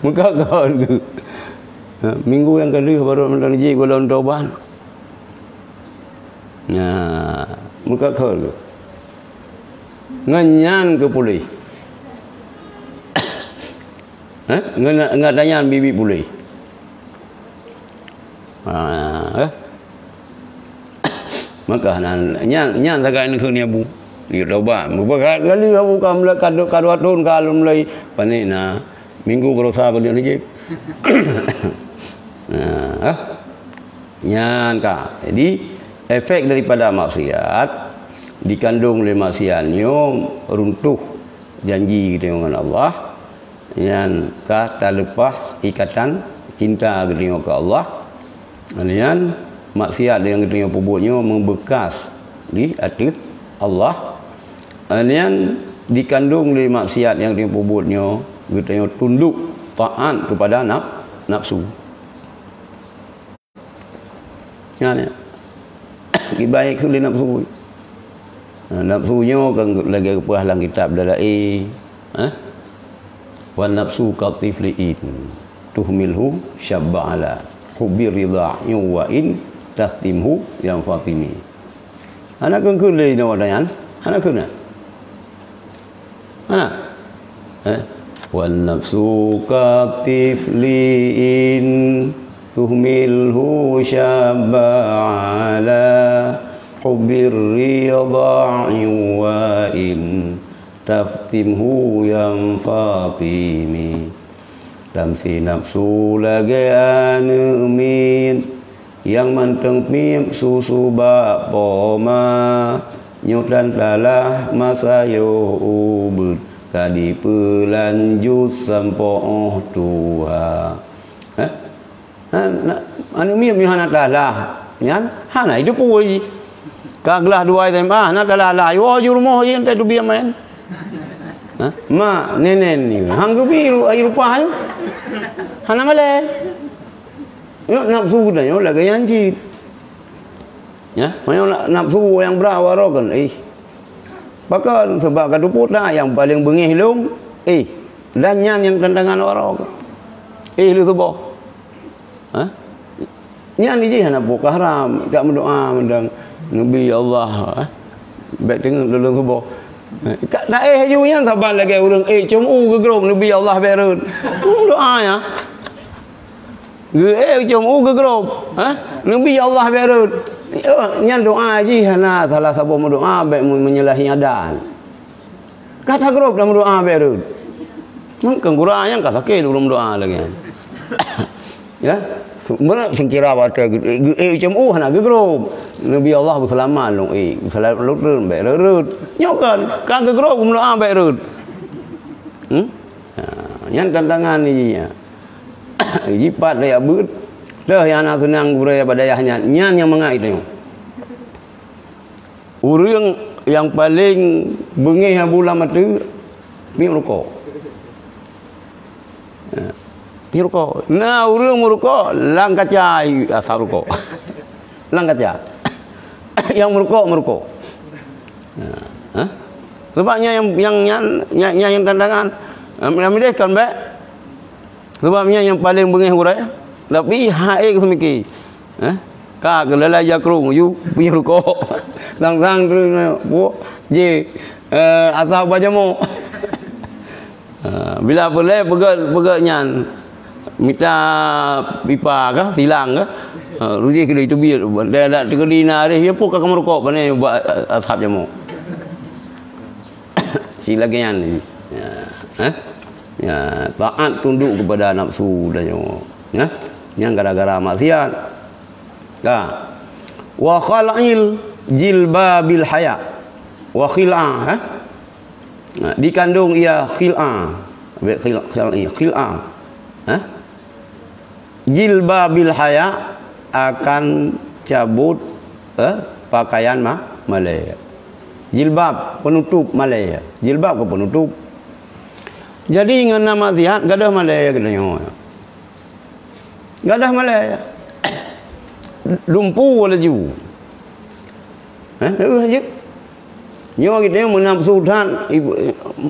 Meukat-kat geu. Ha, minggu nyang ka lheueh baru neujép gob lôn tobat. Nah, meukat-kat geu. Ngon nyan keu puléh. Hah? Ngon, ngon tanyan biet-biet puléh. Ah, eh? Maka nan, nyan, nyan sagai neukheun abu. Yue tobat. Beubeukat kali abu ka mulai ka dua, ka dua thon ka lôn mulai. Pane na minggu keudua baru neujép. Nah, eh? Nyan ka. Jadi, efek daripada maksiat, dikandong lé maksiat nyoe runtuh janji geutanyoe ngon Allah. Nyan ka taleupah ikatan cinta geutanyoe keu Allah. Nyan maksiat nyang geutanyoe peubuet nyoe meubeukas di ateueh Allah. Nyan dikandong lé maksiat nyang geutanyoe peubuet nyoe, geutanyoe tundok taat keupada naf-, nafsu. Nyan, ya. Kibai keu lé nafsu. Nah, nafsu nyoe kan lagée geupeugah lam kitab Dalail, eh? "Wan nafsu katiflin, tuhmilhu syabba ala hubbi ridha wa in taftimhu yang fatimi." Hana keu-, keu lé nyoe nyan, hana keu na. Hana. Eh? "Wan nafsu katiflin, tuhmilhu syabba ala hubbir ridha wa in taftimhu yang fatimi." Tamsi nafsu lagée aneuk miet nyang mantong miet susu bak poma, nyoe tan talah masa yoh ubeut ka dipeulanjut sampoe óh tuha. Hah? Ha, na, aneuk miet nyoe hana talah, nyan hana jiteupeue jih. Ka glah dua S M A, hana talah-lah, woe ju rumoh jih enteuk teubiet maén. Ha? Mak, nenen ni, hang geubi ru-, ai rupah nyoe. Hana malée. Nyoe nafsu geutanyoe lagée nyan cit. Ya, meunyoe na-, nafsu nyang brat waroe kan, ih. Pakon, sebab ka teupeue that nyang paleng beungéh lôn, ih. Dan nyan nyang tantangan waroe kan. Ih, lheueh suboh. Ha? Nyan jih hana peue ka haram, ka meudoa mantong, "Neubi Allah, ha? Bék teungeut lôn suboh." Ka taéh aju nyan saban lagée ureuëng ék com u geugrob, "Neubi Allah bék rhot." Meudoa nyan. Geuék com u geugrob, ha? "Neubi Allah bék rhot." Oh, nyan doa jih hana salah saboh meudoa bék meu-, meunyeulahi adat. Ka tagrob lam doa bék rhot. Mungken gura nyang ka sakét ureuëng doa lagée nyan. Ya, se-, beuna seukira watée geu-, geu-, eh, macam, oh, hana geugrob. Nabi Allah beuseulamat lôn ék, beuseulamat lôn treun bék reuet-reuet. Nyoe kan, ka geugroe geumeudoa bék reuet. Hmm? Ha, nyan tantangan jih nyan. Jipat daya beuet, teuh nyang hana seunang gurée bak dayah nyan, nyan nyang mangat geutanyoe. Ureuëng nyang paleng beungéh abu lam ateueh, piep rukok. Ya. Piep rukok. Na ureuëng meurukok, lam kaca asap rukok. Lam kaca. Nyang meurukok, meurukok. Ya. Hah? Sebab nyan nyang, nyang, nyan, nyan, nyan nyang tantangan. Am-, am deh kon bék. Sebab nyan nyang paleng beungéh gurée. Tapi hai keu seumiki. Eh? Ka keu lalai jakrong, yu, piep rukok. Sang-sang tu, bu, ji, eh, asap bak jamok. Ah, bila peureulée peugét, peugét nyan, mita pipa kah, silang kah, ah, rujih keudeh teubiet. Dia dak teukeudi na areh, ya pun ka meurukok pane bak asap jamok. Si lagée nyan. Ya, eh? Ya, taat tunduk kepada nafsu dan nyawa. Ya? Nyang gara-gara maksiat. Ka. Wa khal'il jilbabil haya. Wa khil'a, eh? Nah, dikandung ia khil'a. Khil-, khil-, khil'a. Hah? Jilbabil haya akan cabut, eh, pakaian ma-, malée. Jilbab, penutup malée. Jilbab ke penutup. Jadi, ngon na maksiat, gadoh malée geutanyoe. Gadoh malée. Lumpu laju. Eh, deuh jeuet. Nyoe geutanyoe meunafsu that, ibu,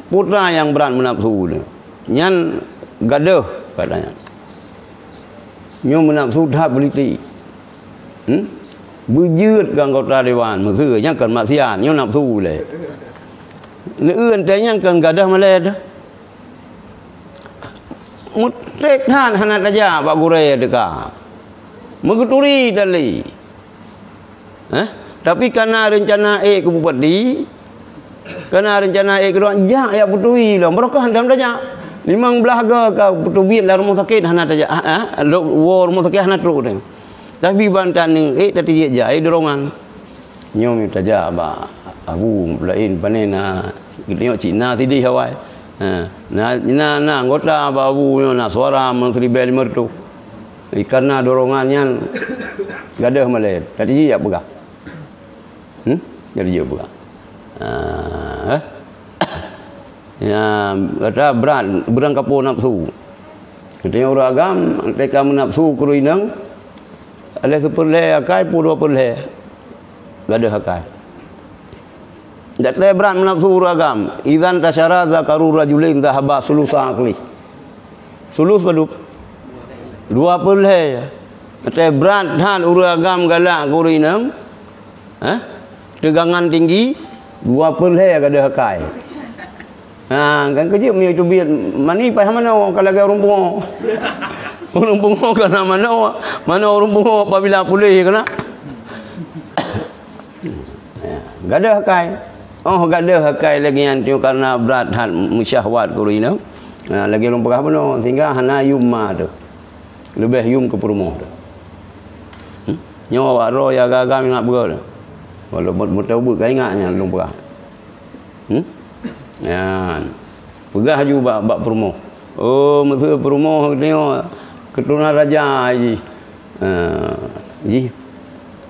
putra nyang brat meunafsu nyoe. Nyan gadoh katanya. Nyoe meunafsu that politik. Hmm? Beujeuet keu anggota dewan, meuseu nyan kon maksiat, nyoe nafsu lé. Neueu teuh nyan kon gadoh malée teuh. Meutreb that hana tajak bak gurée teuka. Meugeuturi tali. Eh? Tapi kana reuncana ék keu bupati, kana reuncana ék keu droe, jak ya putui lom. Barokah hana tajak. Limong blaih go ka puteubiet lam rumoh sakét hana tajak. Ah, ah, lok woe rumoh sakét hana trok teuh. Tapi ban taneuk ék tatijak jai dorongan. Nyoe mita jak bak abu laén pane na, geutanyoe cit na sideh awai. Ha, na, na, na anggota bak abu nyoe na suara meusiribée limong reutôh. Karena dorongan nyan gadoh malée, tatijak peugah. Hmm? Tatijak peugah. Ha, eh? Ya, kata brat, beurangkapo nafsu. Katanya ureuëng agam, teuka meunafsu keu ureuëng inong, lheuh sipeurlhée akai, peuet dua peurlhée. Gadoh akai. Dak teuka brat meunafsu ureuëng agam, idzan tasyara dzakaru rajulain dzahaba sulusa aqli. Sulus padub? Dua peurlhée. Teuka brat that ureuëng agam galak keu ureuëng inong, Hah? Teugangan tinggi, dua peurlhée gadoh akai. Ha, kan keujeuet miyueb teubiet mani paih manoe ka lagée ureuëng pungo. Ureuëng pungo ka na manoe, manoe ureuëng pungo apabila puléh ka na. Ya, gadoh akai. Oh, gadoh akai lagée nyan tu karena brat that meusyahwat keu ureuëng inong. Ha, lagée lôn peugah bunoe, sehingga hana yum ma teuh. Leubeh yum keu peurumoh teuh. Hmm? Nyoe awak droe ya gaga ingat beureueh. Walaupun meuteubeuet ka ingat nyan lôn peugah. Hmm? Nyan. Peugah ju bak, bak peurumoh. Oh, meuseu peurumoh nyoe keuturonan raja jih. Ha, jih.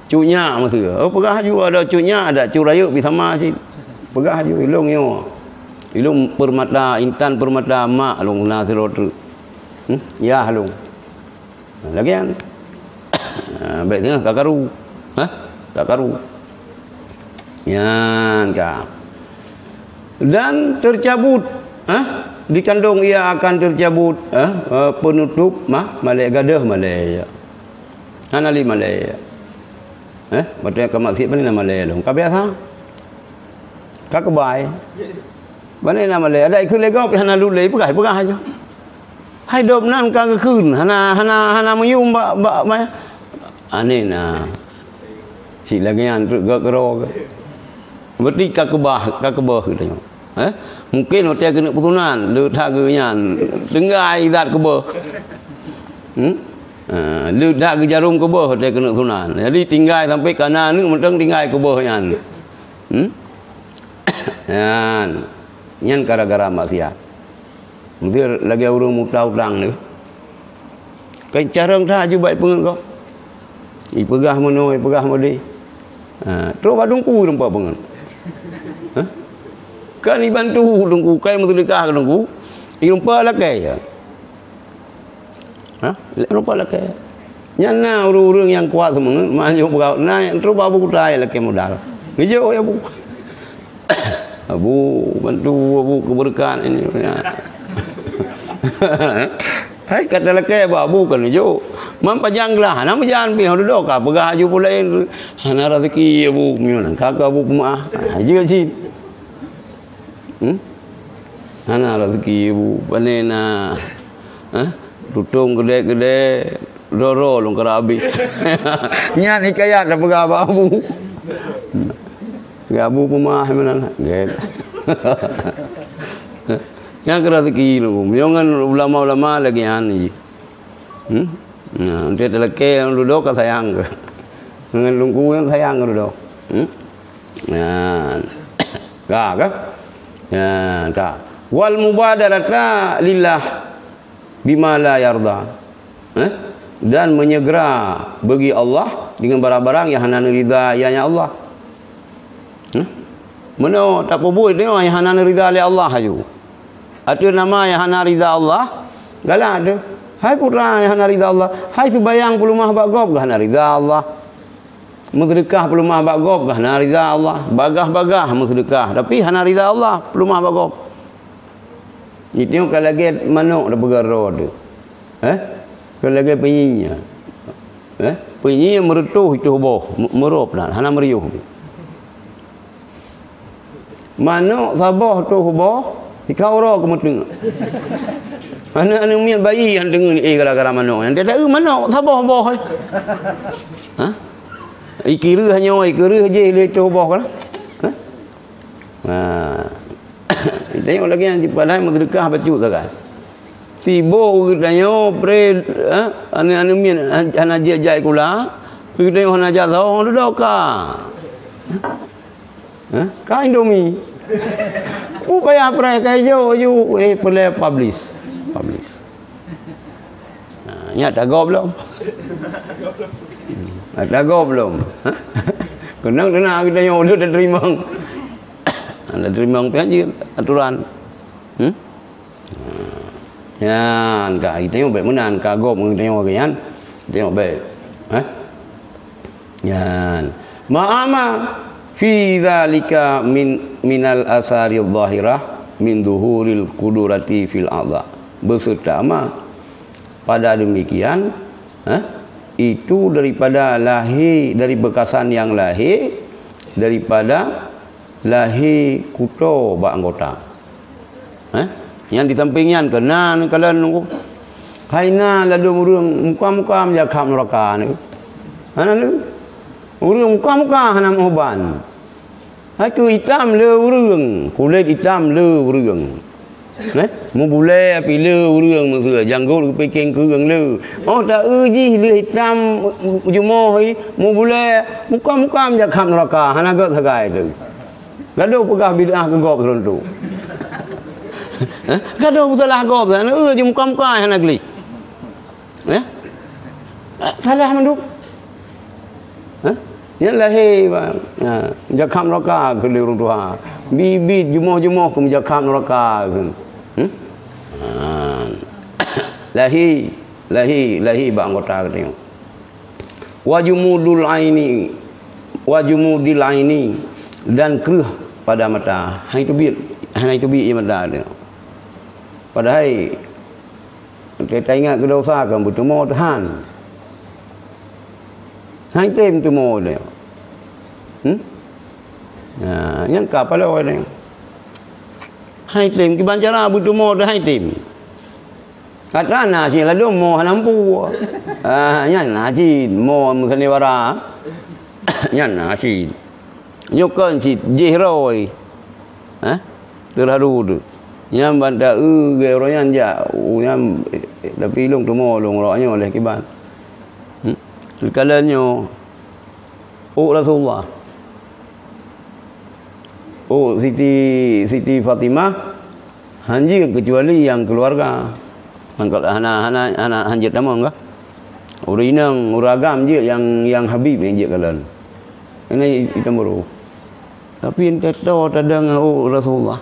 Cut nyak meuseu. Oh, peugah ju ada cut nyak, ada cut rayeuk pi sama cit. Peugah ju ilong nyoe. Ilong permata, intan permata mak long na sidroe treuk. Hmm? Yah long. Lagée nyan. Ha, bék teungoh ka karu. Hah? Ka karu. Nyan ka. Dan tercabut, ha? Dikandung ia akan tercabut, ha? Eh, penutup ma-, malée gadoh malée. Hana lé malée. Eh, batée ka maksiat pane na malée lom. Ka biasa. Ka keubai. Pane na malée. Ada ikeu lego pih hana lulée, peugah, peugah aja. Hai dop nan ka geukheun, hana, hana, hana meuyum bak, bak, bak. Aneh na. Si lagée nyan treuk gak keudroe. Berarti ka keubah, ka keubah geutanyoe. Eh? Mungkin watée keuneuk peusunan, le that geuh nyan. Tinggai zat keubah. Hmm? Ha, le that geujarom keubeuh teuh keuneuk sunan. Jadi tinggai sampai kana aneuk mantong tinggai keubeuh nyan. Hmm? Nyan. Nyan gara-gara maksiat. Meusti lagèe ureueng meuutang-utang tu. Kan carông that aju bak ipeungeut gob. Ipeugah meunoe, ipeugah meudeh. Ha, trok bak teungku ireumpok peungeut. Ha? Kan ibantu teungku, kai meuseudeukah keu teungku. Ireumpok lakèe. Ha? Ireumpok lakèe. Nyan na ureueng-ureueng nyang kuat seumeungeut, manjok beurau, na trok bak Abu Kutai lakèe modal. Geujok ya Abu. Abu, bantu Abu keubeureukatan ini. Ya. Hai, ka talakèe bak Abu kan jok. Man pajang glah, hana meujan pih, dudoe ka peugah aju peue laén. Hana raseuki Abu, meunyoe ka keu Abu peumaah. Ha, jeuet cit. Hmm? Hana raseuki Abu, pane na. Ha? Tutong gede-gede, doro lôn keu abéh. Nyan hikayat dah peugah bak Abu. Geu Abu peumaah meunan. Gét. Nyan keu raseuki lôn. Meunyoe ngon ulama-ulama lagèe nyan jih. Hmm? Nah, untuk talakèe nyang dudoe ka sayang keu. Ngon teungku nyang sayang keu dudoe. Hmm? Nah. Ka, ka? Nah, ka. Wal mubadarata lillah bima la yarda. Eh? Dan menyegera bagi Allah dengan barang-barang yang hana ridha, ya, ya Allah. Hmm? Meunoe tapeubuet nyoe nyang hana ridha lé Allah aju. Ateueh nama nyang hana ridha Allah, galak teuh. Hai putra nyang hana ridha Allah, hai seubayang peuleumah bak gob, gah hana ridha Allah. Meuseudeukah peuleumah bak gob, gah hana ridha Allah. Bagah-bagah meuseudeukah, tapi hana ridha Allah peuleumah bak gob. Jiteueng ka lagèe manok tapeugah droe teuh. Eh? Ka lagèe peunyien nyan. Eh? Peunyien meureutoh itoh boh, me-, meurôb na, hana meuriôh. Manok saboh toh boh, ikau uroe keu meuteungeut. Aneuk-aneuk miet bayi nyang teungeut, eh, gara-gara manok nyan. Dia tahu manok saboh boh, eh. Ha? Ikireuh nyoe, ikireuh jih lé toh boh kan. Ha? Ha. Tengok lagi nyang padahai meuseudeukah bacut sagai. Siboh geutanyoe pre, ha? Aneuk-aneuk miet hana jijak sikula, geutanyoe hana jak sahoe, dudoe ka. Ha? Ka Indomie. Peue payah preh, ka ijok ju, eh, peureulèe publish. Publish. Ha, nyan tagob lom. Ha, tagob lom. Ha? Keunong teuna geutanyoe ulôn tateurimong. Ha, tateurimong pih hanjeuet aturan. Hmm? Nyan ka, geutanyoe bèk meunan, ka gob ngon geutanyoe lagèe nyan. Geutanyoe bèk. Hah? Nyan. Ma'ama fi dzalika min, minal atsari dhahirah min dhuhuril qudrati fil a'dha. Beserta ma pada demikian, hah? Itu daripada lahé, dari beukasan nyang lahé daripada lahé kuto bak anggota. Eh? Nyang di sampéng nyan keunan kalon nunggu. Hai na ladôm ureueng muka-muka meujakhab nuraka nyoe. Hana lé. Ureueng muka-muka hana meuuban. Hai keu itam le ureueng, kulét itam le ureueng. Eh? Mubulée api le ureueng meuseu, janggot geupikeng kureueng le. Oh, ta-eu jih le itam jumoh i, mubulée muka-muka meujakhab nuraka, hana gét sagai tu. Gadôh peugah bid'ah keu gob seuruntuk. Hah? Gadôh peusalah gob, hana eu jih muka-muka hana gleh. Hah? Salah mandum. Hah? Nyan lahé, bang. Ha, meujakhab nuraka keu lé ureueng tuha. Bit-bit jumoh-jumoh keu meujakhab nuraka keu. Hmm? Ha. Lahé, lahé, lahé bak anggota geutanyoe. Wa jumudul aini, wa jumudil aini, dan kreueh pada mata. Hai teubiet, hai teubiet ie mata teuh. Padahai, ta ingat keu dosa kan beuteumé Tuhan. Hai tem teumé teuh. Hmm? Nah, nyang ka paloe teuh. Hai tem kiban cara beuteumé teuh hai tem. Atra na cit ladôm mo hana mampu. Ah, nyan na cit mo meusandiwara. Nyan na cit. Nyoe kon cit jih roi. Hah? Teuradu tu. Nyan ban ta-eu geu uroe nyan jak, u nyan, tapi lôn teumé lôn uroe nyoe lé kiban. Kalon nyoe, ôk Rasulullah, ôk Siti, Siti Fatimah, hanjeuet keucuali nyang keuluwarga. Hana, hana, hana hanjeuet tamong kah? Ureueng inong, ureueng agam jeuet nyang, nyang Habib nyang jeuet kalon. Ini i-, i Tamboro. Tapi entah to tadong ôk Rasulullah.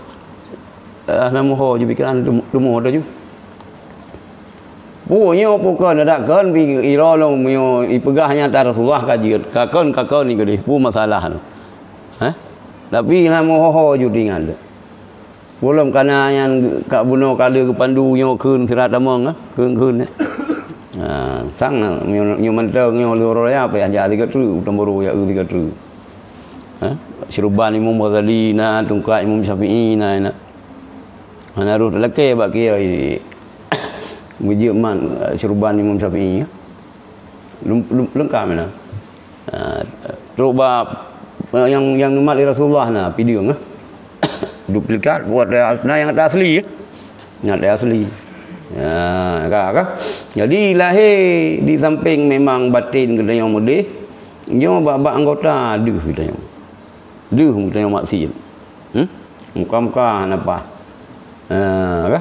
Ah, na meuho ju pikiran, teumeuho ju. Pu nyoe pu kon, adak kon pi iro lom nyoe ipeugah nyata Rasulullah ka jeuet. Ka kon, ka kon ni keudeh, pu masalah tu. Hah? Tapi na meuho-ho ju tinggai. Pu lom kana nyan ka bunoe kali geupandu nyoe kheun sira tamong, eh? Kheun-kheun, eh? Ha, sang nyoe, nyoe mantong nyoe lheueh raya payah jak sigoe treuk, u Tamboro jak sigoe treuk. Ha? Syuruban Imam Ghazali na, tungkat Imam Syafi'i na, na. Hana roh talakée bak kiai. Meujeuet mat, eh, syuruban Imam Syafi'i, ya. Lem-, lem-, leungkap na. Ah, trok bak, eh, nyang, nyang neumat lé Rasulullah na, pideung, eh. Duplikat, buat na nyang ata asli, ya. Nyang ata asli. Ya, ka, ka. Jadi, lahé di sampéng memang batén geutanyoe meudeh, nyoe bak-bak anggota deuh geutanyoe. Deuh geutanyoe maksiet. Hmm? Muka-muka hana paih. Ha, ka?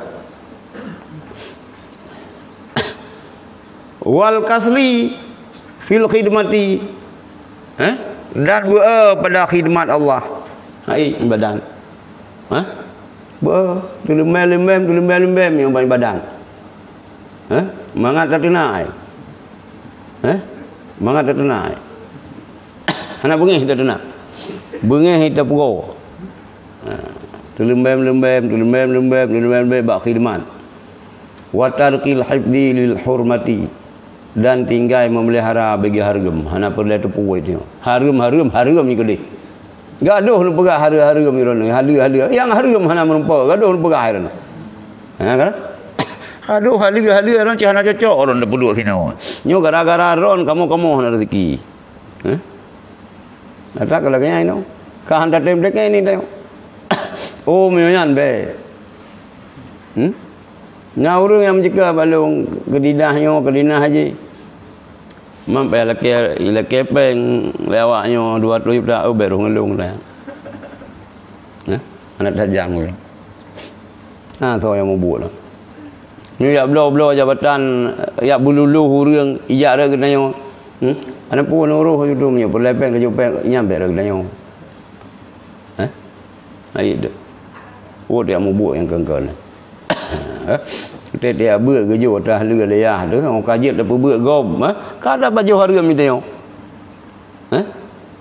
Wal kasli fil khidmati. Eh? Dan beu pada khidmat Allah. Hai ibadat. Hah? Beu, teuleumem-leumem, teuleumem-leumem nyang ban ibadat. Hah? Mangat tateunak ai. Hah? Mangat tateunak ai. Hana beungéh tateunak. Beungéh tapeugoe. Ha. Teuleumem-leumem, teuleumem-leumem, teuleumem-leumem bak khidmat. Wa tarkil hifzi lil hurmati. Dan tinggai memelihara bagi hareuem. Hana peureulée teupeu itu. Hareuem, hareuem, hareuem nyoe keudeh. Gadoh neupeugah hareuem, hareuem nyoe, halue, halue. Nyang hareuem hana meureumpok, gadoh neupeugah hareuem. Ha, kan? Aduh, halue, halue, ureueng cit hana cocok, ureueng teupeuduek sinoe. Nyoe gara-gara droen kamoe-kamoe hana rezeki. Ha? Ata ka lagée nyan inoe. Ka han tatém dekée ni tanyoe. Oh, meunyoe nyan bèk. Hmm? Na ureueng nyang meuceuka bak lôn keudidah nyoe, keudidah jih. Mam payah lakée, ilakée péng lé awak nyoe dua ratus juta, oh, bèk roh ngon lôn dah. Nah, aneuk tajam ureueng. Ha, soe nyang mubuet lah. Nyoe jak bloe-bloe jabatan, jak beululuh ureueng, ijak rot geutanyoe. Hmm? Aneuk peue neuroh ju dum nyoe, peureulée péng, laju péng, nyan bèk rot geutanyoe. Eh? Hai deuh. Wot jak mubuet nyang kon-kon. Eh? Teuh-teuh beuet geujok atas lé liyah tu, ka jeuet tapeubeuet gob, eh? Ka ada pajoh hareuem geutanyoe. Eh?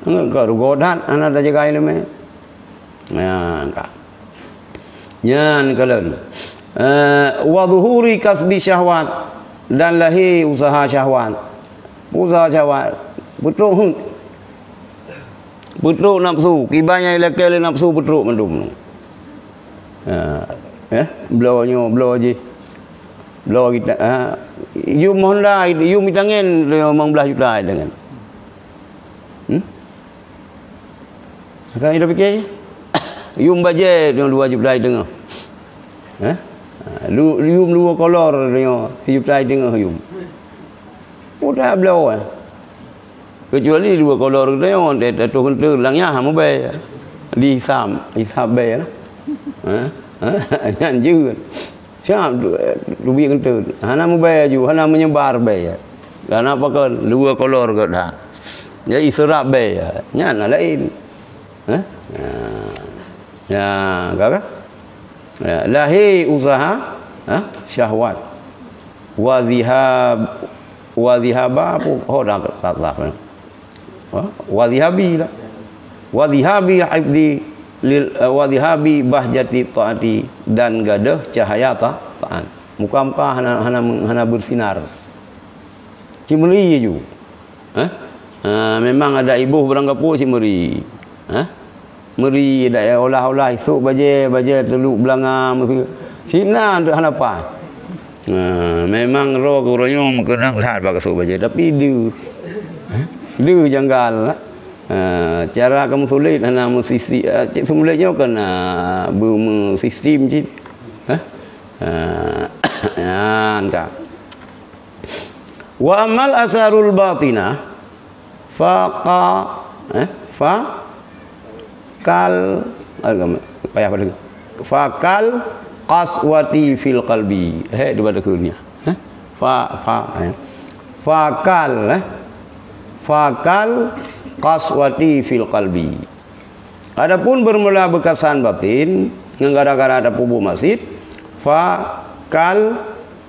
Ngon ka rugoe that, hana tajagai leumé. Nyan ka. Nyan kalon. Eh, wa zuhuri kasbi syahwat, dan lahé usaha syahwat. Usaha syahwat. Peutrok heuet. Peutrok nafsu. Kiban nyang ilakée lé nafsu peutrok mandum. Ha, eh, bloe nyoe, bloe jih. Bloe kita, ha, yum Honda, yum itangen, limong blaih juta itangen. Hmm? Sekarang kita fikir, yum bajée dengan dua juta setengah. Eh? Ha, lu-, yum dua kolor dengan sejuta setengah yum. Udah bloe, eh. Kecuali dua kolor geutanyoe, teuh-teuh keuneuk lam nyah mubée. Dihisab, hisab bée lah. Ha? Ha? Nyan jeuet. Siap tu, eh, teubiet keuneuk. Hana mubée aju, hana meunyebar bée. Karena apa kan? Dua kolor geutanyoe. Jadi seurap bée. Nyan laén. Ha? Ya. Ya, ka, ka? Ya, lahé usaha, ha? Syahwat. Wa zihab-, wa zihaba pu-, ho dah ka, ka, ka. Ha? Wa zihabi lah. Wa zihabi hifzi lil, eh, wa zihabi bahjati taati, dan gadôh cahaya ta-, taat. Muka-muka hana, hana, hana bersinar. Cit meuri ju. Hah? Ha, memang ada iboh barang gapo cit meuri. Hah? Meuri dak ya olah-olah isok bajée, bajée teuluk beulanga meusu. Cit na hana paih. Ha, memang roh geutanyoe meukeunong that bak isok bajée, tapi deuh. Deuh janggal. Ha, cara kamoe sulet hana meusisi, ha, cit seumeulét nyoe kan, ha, beumeusistem cit. Hah? Ha, nyan ka. Wa ammal asarul batinah, fa qa-, eh, fa kal, eh, payah pada. Fa kal qaswati fil qalbi. Eh, dua pada kunyah. Eh? Fa, fa, eh. Fa kal, eh. Fa kal qaswati fil qalbi. Adapun bermula beukasan batin, ngon gara-gara ada pubuet maksiet, fa kal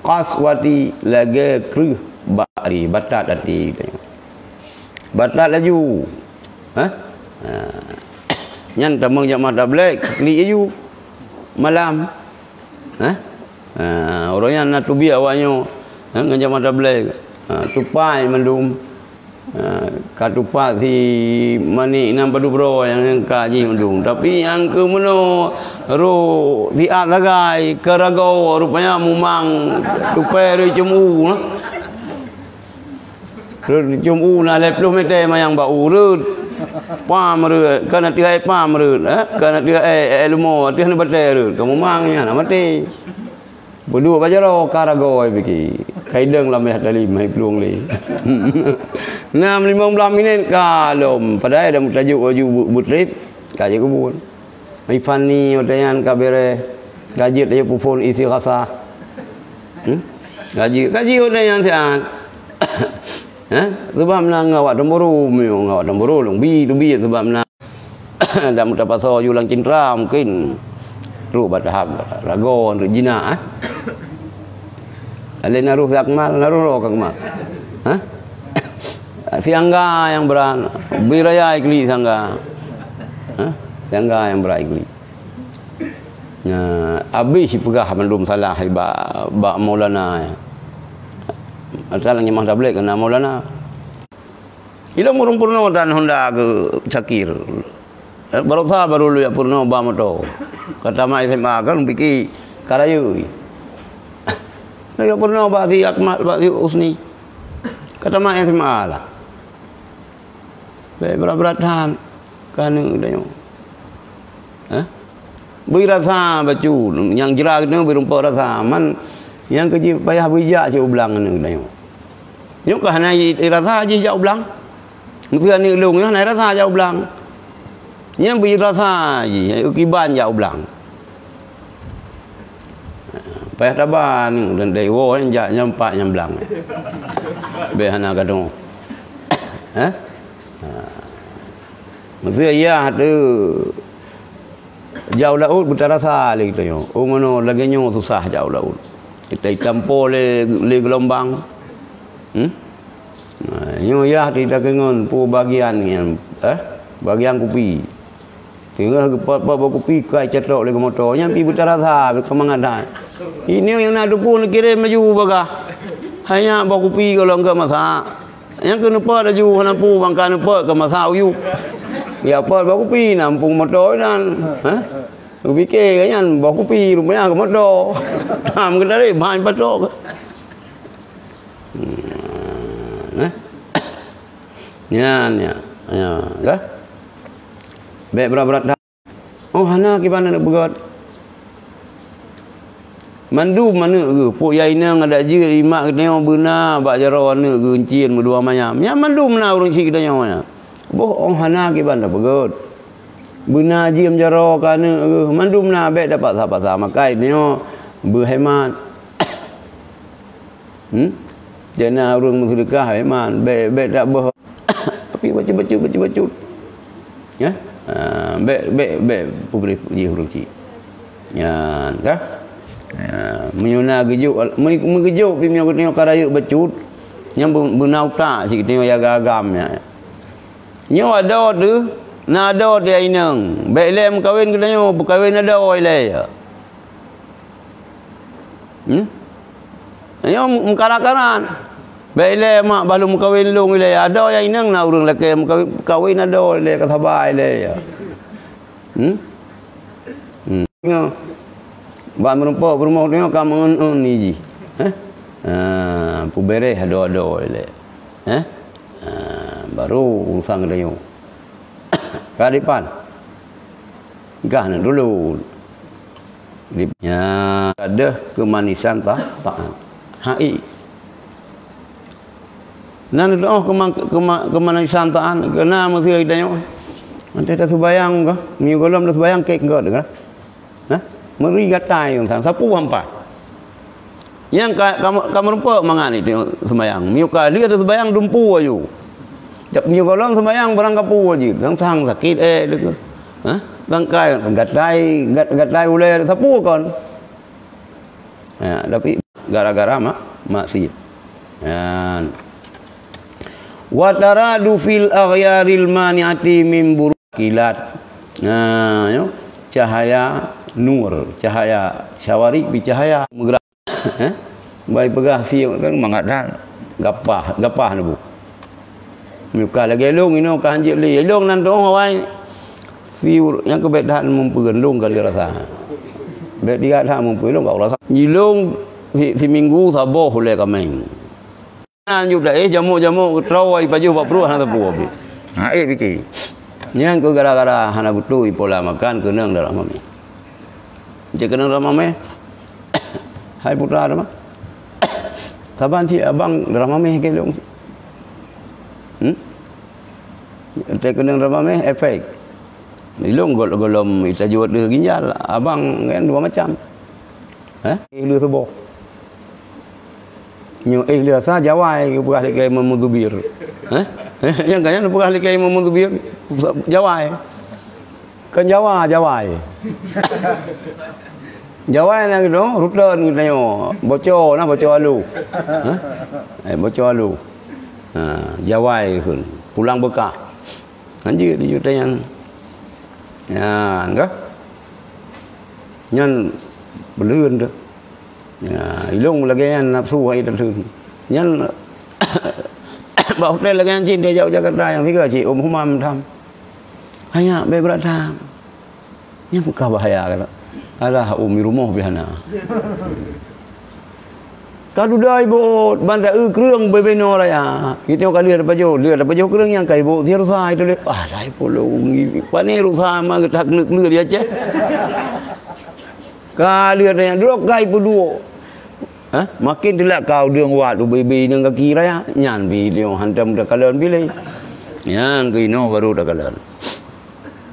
qaswati lagée kreueh bak até, batat até. Batat laju. Hah? Ha. Nyan tamong jak mata black, klik laju. Malam. Hah? Ha, ureuëng nyan na teubiet awaknyoe, ha, ngon jak mata black. Ha, tupai mandum. Ha, ka tupat si manik nan padub droe nyang ka jih mandum. Tapi nyang keu meunoe roh siat sagai, ka ragoe rupanya mumang tupai reucum u nah. Reucum u na lhée ploh meter manyang bak u reuet. Pam reuet, ka na teuhai pam reuet, eh? Ka na teuhai, eh, eh, lumo, teuh na batée reuet. Ka mumang nyan na maté. Peuduek bak jaroe ka ragoe pike. Ka idong lam yah talim hai plueng lé. Nam limong blaih minét ka lom. Padahai dah meutajok laju bu-, butrip, ka jikubur. Ifani watée nyan ka bereh. Ka jeuet laju peuphon isi rasa. Hmm? Ka jeuet, ka jeuet watée nyan siat. Eh? Sebab na ngon awak Tamboro, meunyoe ngon awak Tamboro lôn bi teubiet sebab na. Dak meutapasoe ju lam cintra mungkin. Trok bak tahap ragoe, jinak, eh. Alé naroh si Akmal, naroh roh Akmal. Hah? Siangga nyang brat, bri raya iklik siangga. Hah? Siangga nyang brat iklik. Nya, abéh jipeugah mandum salah bak, bak Maulana. Asai nyang mah tablek keu na Maulana. Ilôn ureuëng peurunoe dan honda keu cakir. Eh, baroesa baru lôn jak peurunoe ba moto. Ka tamat S M A kan pike ka rayeuk. Lôn jak peurunoe bak si Akmal, bak si Husni. Ka tamat S M A lah. Bèk brat-brat that keu aneuk geutanyoe. Hah? Bri rasa bacut, nyang jra geutanyoe bri rumpok rasa. Man nyang keu jih payah bri jak cit u blang aneuk geutanyoe. Nyoe ka hana i-, irasa jih jak u blang. Meuseu aneuk lôn nyoe hana irasa jak u blang. Nyan bri rasa jih, kiban jak u blang. Payah taba aneuk dan dai woe nyan jak nyang pat nyang blang. Bèk hana gadong. Hah? Ha. Meuseu yah teuh jak u laôt beutarasa lé geutanyoe. Oh, meunoe lagèe nyoe susah jak u laôt. Kita itampo lé, lé geulombang. Hmm? Ha, nyoe yah teuh ita keungon peue bagian nyan, eh? Bagian kupi. Teungoh geupot-pot bak kupi, kai catok lé keu moto. Nyan pi beutarasa, beukeumang adat. Ini nyang na teupeu neukirém laju bagah. Hanya bak kupi golom geuh masak. Nyang keuneuk pot laju hana peue bangka neupot keu masak u yup. Ya pot bak kupi na muphom moto inan. Ha? Kupike nyan bak kupi rupanya keu moto. Tam keu tarék ban patok. Hmm, nah. Nyan, nyan. Ya, dah. Bèk brat-brat dah. Oh, hana kiban aneuk beugöt. Mandum aneuk geuh, pok yai inong adak jeuet imak geutanyoe beuna bak jaroe aneuk geuh euncien meudua manyam. Nyan mandum na ureueng chik geutanyoe nyan. Boh ong hana kiban tapeugöt. Beuna jiem jaroe keu aneuk geuh, mandum na bèk tapaksa-paksa makai tanyoe beuhemat. Hmm? Cit na ureueng meuseudeukah hemat, bèk, bèk taböh. Tapi bacut-bacut, bacut-bacut. Ya? Ha, bèk, bèk, bèk peubri jih ureueng chik. Nyan, ka? Ha, meunyoe na geujok, meu-, meugeujok pih meunyoe geutanyoe ka rayeuk bacut, nyan beu-, beuna utak cit geutanyoe jaga agam nyan. Nyoe adoe teuh, na adoe teuh inong. Bèk ilèe meukawen geutanyoe, peukawen adoe ilèe. Hmm? Nyoe meukarat-karat. Bèk ilèe mak, bah lôn meukawen lôn ilèe. Adoe nyang inong na ureueng lakèe meukawen, kawen adoe ilèe, ka saba ilèe. Hmm? Hmm. Nyoe. Bak meurumpok peurumoh nyoe ka meungeun-eun jih. Heh? Ha, peubèrèh adoe-adoe ilèe. Heh? Ha, baru urusan geutanyoe. Ka dipan. Gah na dulu. Di-, ya, ada kemanisan ta-, taat. Hai. Nan teu'oh keuma-, keuma-, keumanisan taan, keu na meuseu tanyoe. Watèe taseumayang kah, meunyoe gohlom taseumayang kèk gèt kah. Nah, meuri gatai sang sapeue hampa. Nyang ka, ka, ka meurumpok mangat nyan seumayang. Meunyoe ka lheueh taseumayang dumpeue aju. Meunyoe gohlom seumayang barang kapeue jih, sang-sang sakét, eh, deuk. Hah? Sangkai gatai, gat-, gatai ulèe sapeue kon. Ya, tapi gara-gara mak-, maksiat. Nyan. Wa taradu fil aghyaril mani'ati min buru-, kilat. Nah, nyoe cahaya nur, cahaya syawarik bi cahaya meugerak. Eh? Bai peugah sie kan mangat that gapah, gapah neubu. Meunyoe ka lagèe lôn inoe ka hanjeuet lé. Lôn nan teu'oh awai. Siur nyang keu bèk that meupeuen lôn ka lheueh rasa. Bèk tiga that meupeuen lôn ka rasa. Jilôn si, siminggu saboh ulèe kaméng. Nan juk daéh jamok-jamok keutroe ipajoh bak pruet hana sapeue pih. Ha, eh, pike. Nyang keu gara-gara hana beutôi pola makan keunong darah mamèh. Cit keunong darah mamèh. Hai putra teuma. Saban cit abang darah mamèh keu lôn. Hmm? Teukeunong darah mamèh efek. Ilôn gol-, golom itajok deuh ginjal, abang kan dua macam. Eh? Ileu tuboh. Nyoe éh lheueh sa jawai geupeugah lé Kiai Muhammad Zubir. Hah? Nyang ka nyan geupeugah lé Kiai Muhammad Zubir, jawai. Kon Jawa, jawai. Jawai na gitu, ruton geutanyoe. Boco na, boco alu. Hah? Eh, boco alu. Ha, jawai kheun. Pulang beukah. Hanjeuet di juta nyan. Nyan kah? Nyan beuleuen teuh. Ya, ilôn lagèe nyan nafsu hai teuh. Nyan bak hotel lagèe nyan cit, tajak u Jakarta nyang sigoe cit, Om Humam tham. Hanya bèk brat tham. Nyan peukah bahaya kata. Alah, Om, i rumoh pih hana. Ka dudoe ibot, ban ta-eu kreueng bubena raya. Geutanyoe ka lheueh tapajoh, lheueh tapajoh kreueng nyang ka ibot, sie rusa itu lé. Ah, dai pulung. Pane rusa ma geutak kleu-kleu di Aceh. Ka lheueh tanya, droe ka ipeuduek. Hah? Makin teulat ka udeueng wat ubé-bé inong gaki raya. Nyan pih tanyoe hantom takalon bilé. Nyan keuh inoe baru takalon.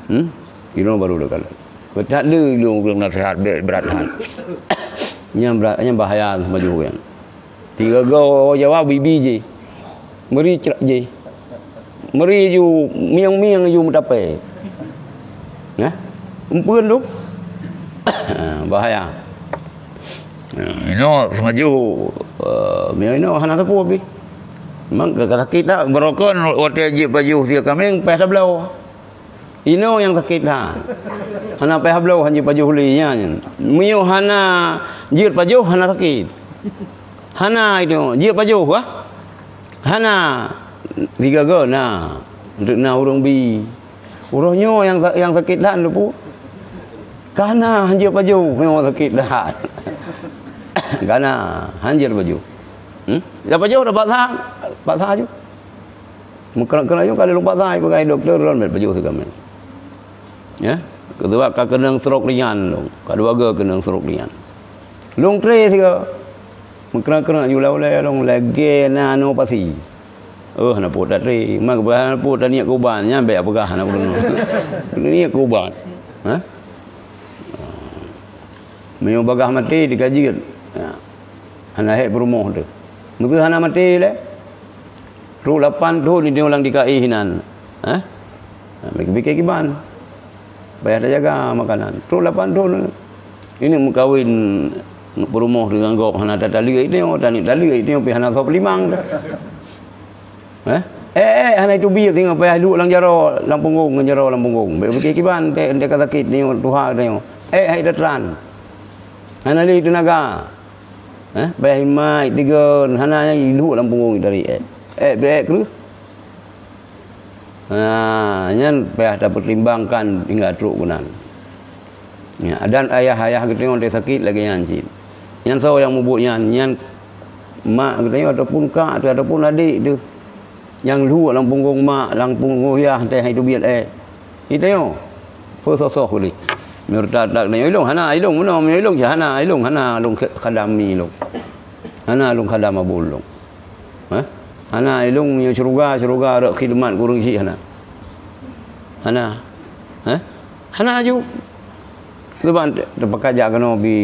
Hmm? Inoe baru takalon. Beutat le ilôn ureueng naseuhat bèk brat that. Nyan brat, nyan bahaya maju nyan. Tiga go Jawa bibi jih. Meuri crak jih. Meuri ju mieng-mieng ju meutapé. Nah, empeuen tu. Bahaya. Inoe seumaju, eh, meunyoe inoe hana sapeue pih. Memang ka sakét that, beurokon watèe jeuet pajoh sie kaméng, paih tabloe. Inoe nyang sakét that. Hana paih bloe han jipajoh lé nyan. Meunyoe hana jeuet pajoh, hana sakét. Hana inoe, jeuet pajoh, ah? Hana. Sigoe-goe na. Untuk na ureueng bi. Uroe nyoe nyang sa-, nyang sakét that luput. Kana han jeuet pajoh, memang sakét that. Kana han jeuet pajoh. Hmm? Dah pajoh dah paksa, paksa ju. Meukeurang-keurang ju ka lôn paksa, peugah dokto lôn bèk pajoh sigoe kaméng. Ya, keudua ka keunong stroke ringan lôn, ka dua go keunong stroke ringan. Lôn tré sigoe. Meukeurang-keurang ju ulèe-ulèe lôn lagèe na anu pasi. Oh, hana peuet that tré. Ma geupeugah hana peuet that niet keu uban, nyan bèk peugah hana peuet. Niet keu uban. Ha? Meunyoe bagaih maté dikaji kan. Ya. Hana hék peurumoh teuh. Meuseu hana maté lé. Trok lapan thon ineuk lam D K I hinan. Hah? Nah, pike-pike kiban. Payah tajaga makanan. Trok lapan thon. Ineuk meukawen peurumoh deungon gob hana tataleuek ineuk, taneuk taleuek ineuk pih hana soe peulimang. Hah? Eh, eh, hana itu biet singoh payah luek lam jaroe, lam punggong, ngon jaroe lam punggong. Bèk pike kiban, teuka sakét ineuk tuha ineuk. Eh, hai datran. Hana lé teunaga. Eh, payah imat, tigon, hana nyang iluek lam punggong tadi, eh. Eh, bèk kreueh. Ha, nyan payah tapeutimbangkan hingga trok keunan. Ya, dan ayah-ayah geutanyoe sakét lagèe nyan cit. Nyan soe nyang mubuet nyan? Nyan mak geutanyoe ataupun kak teuh ataupun adék teuh. Nyang luek lam punggong mak, lam punggong yah teuh hai teubiet, eh. Geutanyoe. Peue soh-soh ulih. Meureutak-tak nyoe ilong hana, ilong meunoe, meunyoe ilong cit hana, ilong hana, ilong khe-, khadam mi ilong. Hana ilong khadam abon ilong. Hah? Hana ilong meunyoe syeuruga, syeuruga rot khidmat keu ureueng chik hana. Hana. Hah? Hana aju. Sebab te-, teupeukajak keunoe bi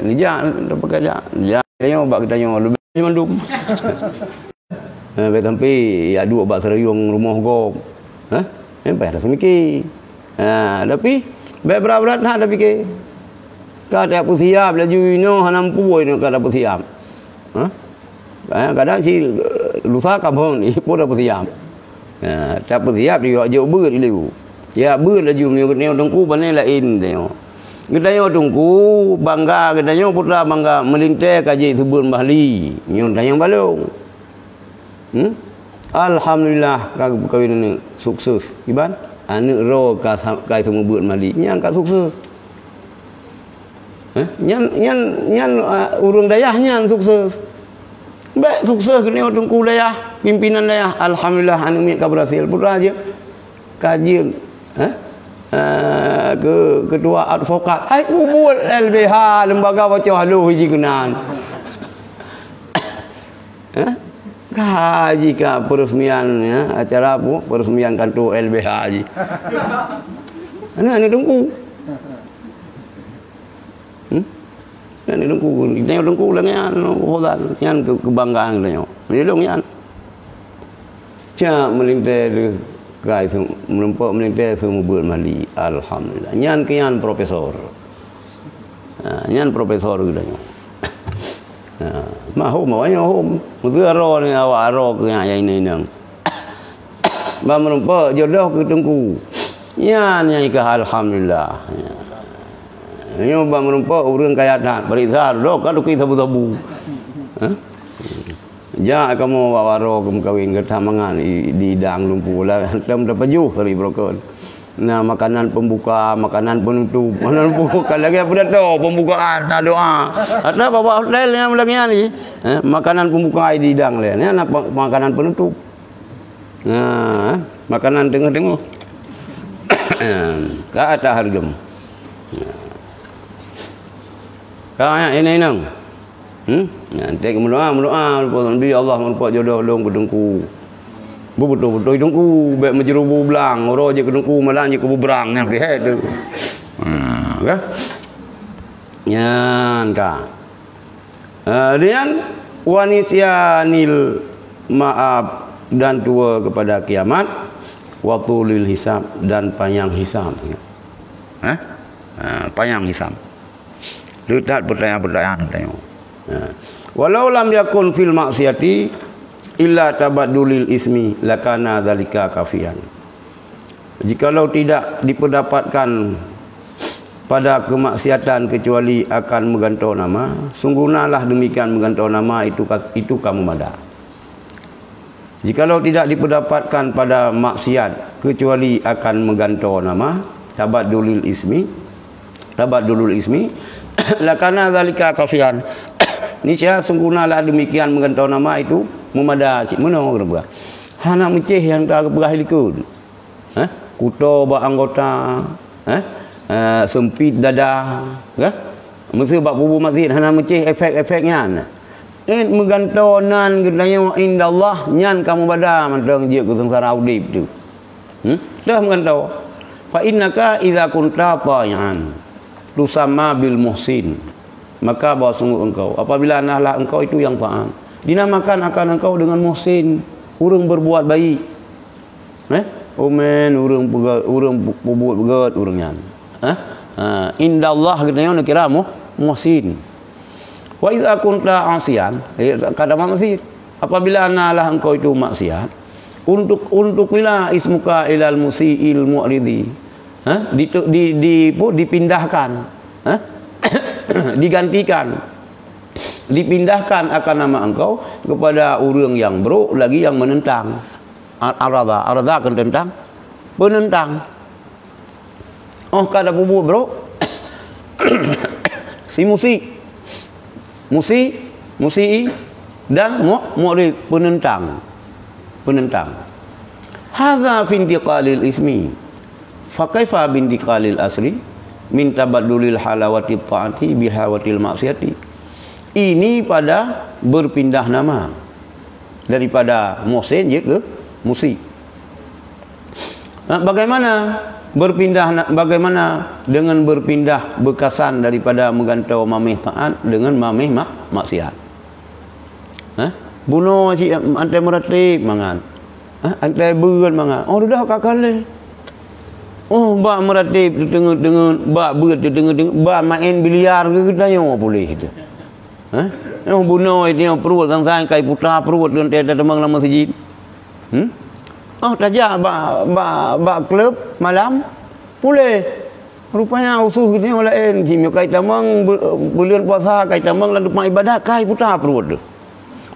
neujak, teupeukajak. Jak nyoe bak geutanyoe leubeh mandum. Eh, bèk sampai yak duek bak seurayong rumoh gob. Hah? Eh, payah taseumiké. Ha, tapi bèk brat-brat that tapike. Ka tapeusiab laju inoe hana meupue inoe ka tapeusiab. Ha? Eh, kadang si lusa ka phon ipue tapeusiab. Ha, tapeusiab di jok beuet laju. Ya beuet laju meunyoe geutanyoe teungku pane laén tanyoe. Geutanyoe teungku bangga geutanyoe putra bangga meulintèe ka jeuet seubeuen bahli. Nyoe tanyoe balong. Hmm? Alhamdulillah ka geupeukawen aneuk sukses. Iban aneuk droe ka sa-, ka seumeubeuet mali. Nyan ka sukses. Hah? Nyan nyan nyan uh, ureueng dayah nyan sukses. Bèk sukses keunoe teungku dayah, pimpinan dayah. Alhamdulillah aneuk miet ka berhasil. Putra jeuet ka jeuet. Hah? Uh, ke ketua advokat. Hai bubuet L B H lembaga baca halo hiji keunan. Eh? Ka jih ka peresmian, ya, acara apa? Peresmian kantor L B H jih. Aneuk, aneuk teungku. Hmm? Aneuk teungku. Geutanyoe teungku lagèe nyan, Fadhal. Nyan ke-, kebanggaan geutanyoe. Meulilong nyan. Cak meulintèe deuh kai seu-, meureumpok meulintèe seumeubeuet mali. Alhamdulillah. Nyan keu nyan profesor. Ha, nyan profesor geutanyoe. Ha, mahom awaknyoe hom. Meuseu aro ni awak aro keu nyak nyang inong-inong. Ban meureumpok jodoh keu teungku. Nyan nyang ikah alhamdulillah. Nyoe ban meureumpok ureueng kaya that. Bari that, dok ka tuki sabu-sabu. Ha? Jak kamoe bak waro keumeukawen gata mangan i-, di idang lumpu lah. Tem tapajoh kali brokon. Nah, makanan pembuka, makanan penutup. Makanan pembuka lagèe pidato pembukaan, na doa. Ada bawa hotel yang lagèe ni. Eh, makanan pembuka di idang lé. Ni na pe-, makanan penutup. Nah, makanan teungoh-teungoh. Ka atas hareuem. Ka inong-inong. Hmm? Nyan, ték meudoa, meudoa, Nabi Allah meureumpok jodoh lôn keu teungku. Beubeutôi-beutôi teungku, bèk meujeureubu blang, uroe jeuet keu teungku, malam jeuet keu bubrang, nyan pih hai tu. Ha, ka? Nyan ka. Ha, dan wa nisyanil ma'ab dan tuwoe kepada kiamat, wa tulil hisab dan panyang hisab. Ha? Ha, panyang hisab. Teutat peutanyaan-peutanyaan tanyoe. Ha. Walau lam yakun fil maksiati illa tabaddulil ismi lakana dzalika kafian. Jikalau tidak diperdapatkan pada kemaksiatan kecuali akan meugantoe nama, sungguhnalah demikian meugantoe nama itu ka, itu ka meumada. Jikalau tidak diperdapatkan pada maksiat kecuali akan meugantoe nama, tabaddulil ismi, tabaddulul ismi, lakana dzalika kafian. Niscaya sungguhnalah demikian meugantoe nama itu meumada cit meunoe geupeugah. Hana meucéh nyang ka geupeugah likot. Eh? Kuto bak anggota, eh? Eh, seumpit dada, eh? Meuseu bak kubu masjid hana meucéh efek-efek nyan. Ét meugantoe nan geutanyoe indallah nyan ka meubada mantong jeuet keu seungsara udeb tu. Hmm? Teuh meugantoe. Fa innaka idza kunta ta'ian tusamma bil muhsin. Maka bahwa sungguh engkau, apabila adalah engkau itu yang taat, dinamakan akan engkau dengan muhsin, ureueng berbuat baik. Eh? Umen, ureueng peugot, ureueng pu-, peubuet peugot, ureueng nyan. Eh? Ha, indallah geutanyoe neukira muh-, muhsin. Wa idza kunta asian, eh, kata maksiat. Apabila adalah engkau itu maksiat, untuk, untuk bila ismuka ilal musiil mu'ridi. Ha? Di, di, di, pu-, dipindahkan. Ha? Digantikan. Dipindahkan akan nama engkau kepada ureueng yang brok lagi yang menentang. A-, arada, arada kan tentang penentang. Oh, ka tapeubuet brok. Si musi. Musi, musi dan mu-, mu'rid penentang. Penentang. Hadza fi intiqalil ismi. Fa kaifa bi intiqalil asli min tabaddulil halawati ta'ati bi halawatil maksiati. Ini pada berpindah nama. daripada muhsin jeuet keu musi. Ha, bagaimana berpindah na-, bagaimana dengan berpindah bekasan daripada meugantoe maméh taat dengan maméh mak-, maksiat? Ha? Bunoe cit antai meuratéb mangat. Ha? Antai beuet mangat. Oh, dudoe ka kalé. Oh, bak meuratéb teuteungeut-teungeut, bak beuet teuteungeut-teungeut, bak maén biliar geutanyoe puléh tu. Ha? Nyoe bunoe nyoe pruet sang-sang kai puta pruet lôn teuh tateumang lam meuseujid. Hmm? Oh, tajak bak, bak, bak klub malam, puléh. Rupanya usus geutanyoe laén, jih nyoe kai tamong beu-, buleuen puasa, kai tamong lam teumpat ibadat, kai puta pruet tu.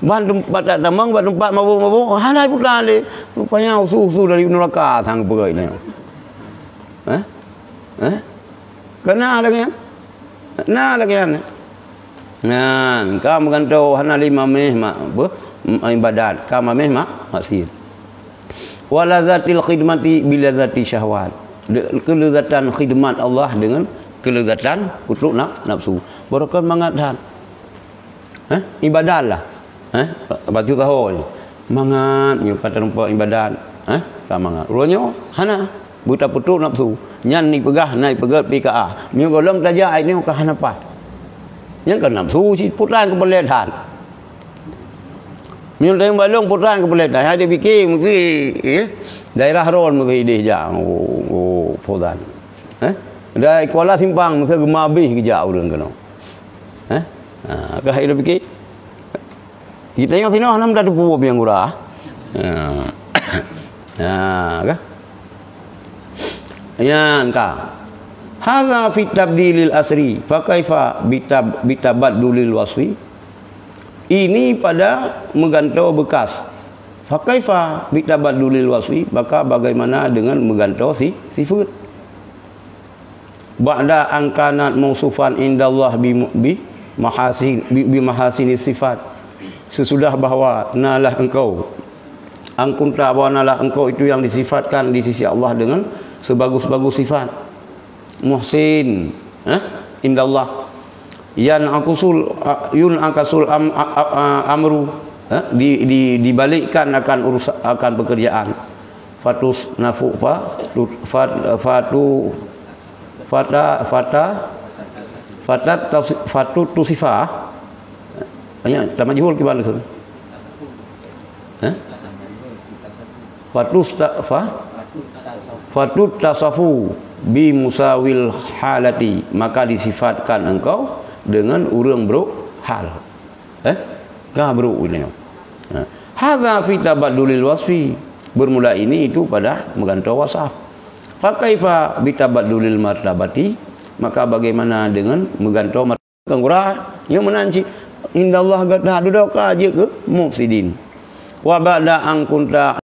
Ban teumpat tatamong, ban teumpat mabök-mabök, hana puta lé. Rupanya usus-usus dari neuraka sang peugah nyoe. Eh? Eh? Kana lagée nyan? Na lagée nyan. Nyan, ka meugantoe hana lé maméh mak, beuh, ibadat, ka maméh mak, maksiat. Wa lazatil khidmati bi lazati syahwat. De-, keleuzatan khidmat Allah dengan keleuzatan peutrok na-, nafsu. Barokon mangat that. Hah? Ibadat lah. Hah? Bacut saho nyoe. Mangat nyoe ka tarumpok ibadat. Hah? Ka mangat. Uroe nyoe hana. Beutapeutrok nafsu. Nyan ipeugah, na ipeugah P K A. Nyoe gohlom tajak ai nyoe ka hana paih. Nyan ka nafsu cit, putra keupeulét that. Meunyoe tayong balong putra keupeulét that. Hai dipike meusti, eh, daerah Ron meusti ideh jak. Oh, oh, Fauzan. Eh? Dari Kuala Simpang meusti geuma abéh geujak ureuëng keunoe. Eh? Ha, ka hai dipike. Geutanyoe sinoe hana meutateupeue piang gura. Ha. Ha, ka? Nyan ka. Hadza fi tabdilil asri, fa kaifa bitab-, bitabaddulil wasfi? Ini pada meugantoe beukas. Fa kaifa bitabaddulil wasfi? Maka bagaimana dengan meugantoe si-, sifeut? Ba'da an kanat mausufan indallah bi, bi mahasi-, bi, bi mahasini sifat. Sesudah bahwa nalah engkau, an kunta, bahwa nalah engkau itu yang disifatkan di sisi Allah dengan sebagus-bagus sifat. Muhsin, eh, indallah. Yan akusul, a-, yun akasul am-, a-, a-, a-, amru, eh, di, di, dibalikkan akan urusan, akan pekerjaan. Fatus nafu fa, tu, fat, fatu, fata, fata, fatat tas-, fatut tusifa. Hanya tamajhul kiban tu. Eh? Fatus ta-, fa? Fatut tasafu bi musawil halati. Maka disifatkan engkau dengan ureuëng brok hal. Eh? Ka brok nyoe. Ha. Hadza fi tabaddulil wasfi. Bermula ini itu pada meugantoe wasaf. Fa kaifa bi tabaddulil martabati? Maka bagaimana dengan meugantoe mar-, kang gura? Nyoe meunan cit. Indallah gata dudoe ka jeuet keu mufsidin. Wa ba'da an kunta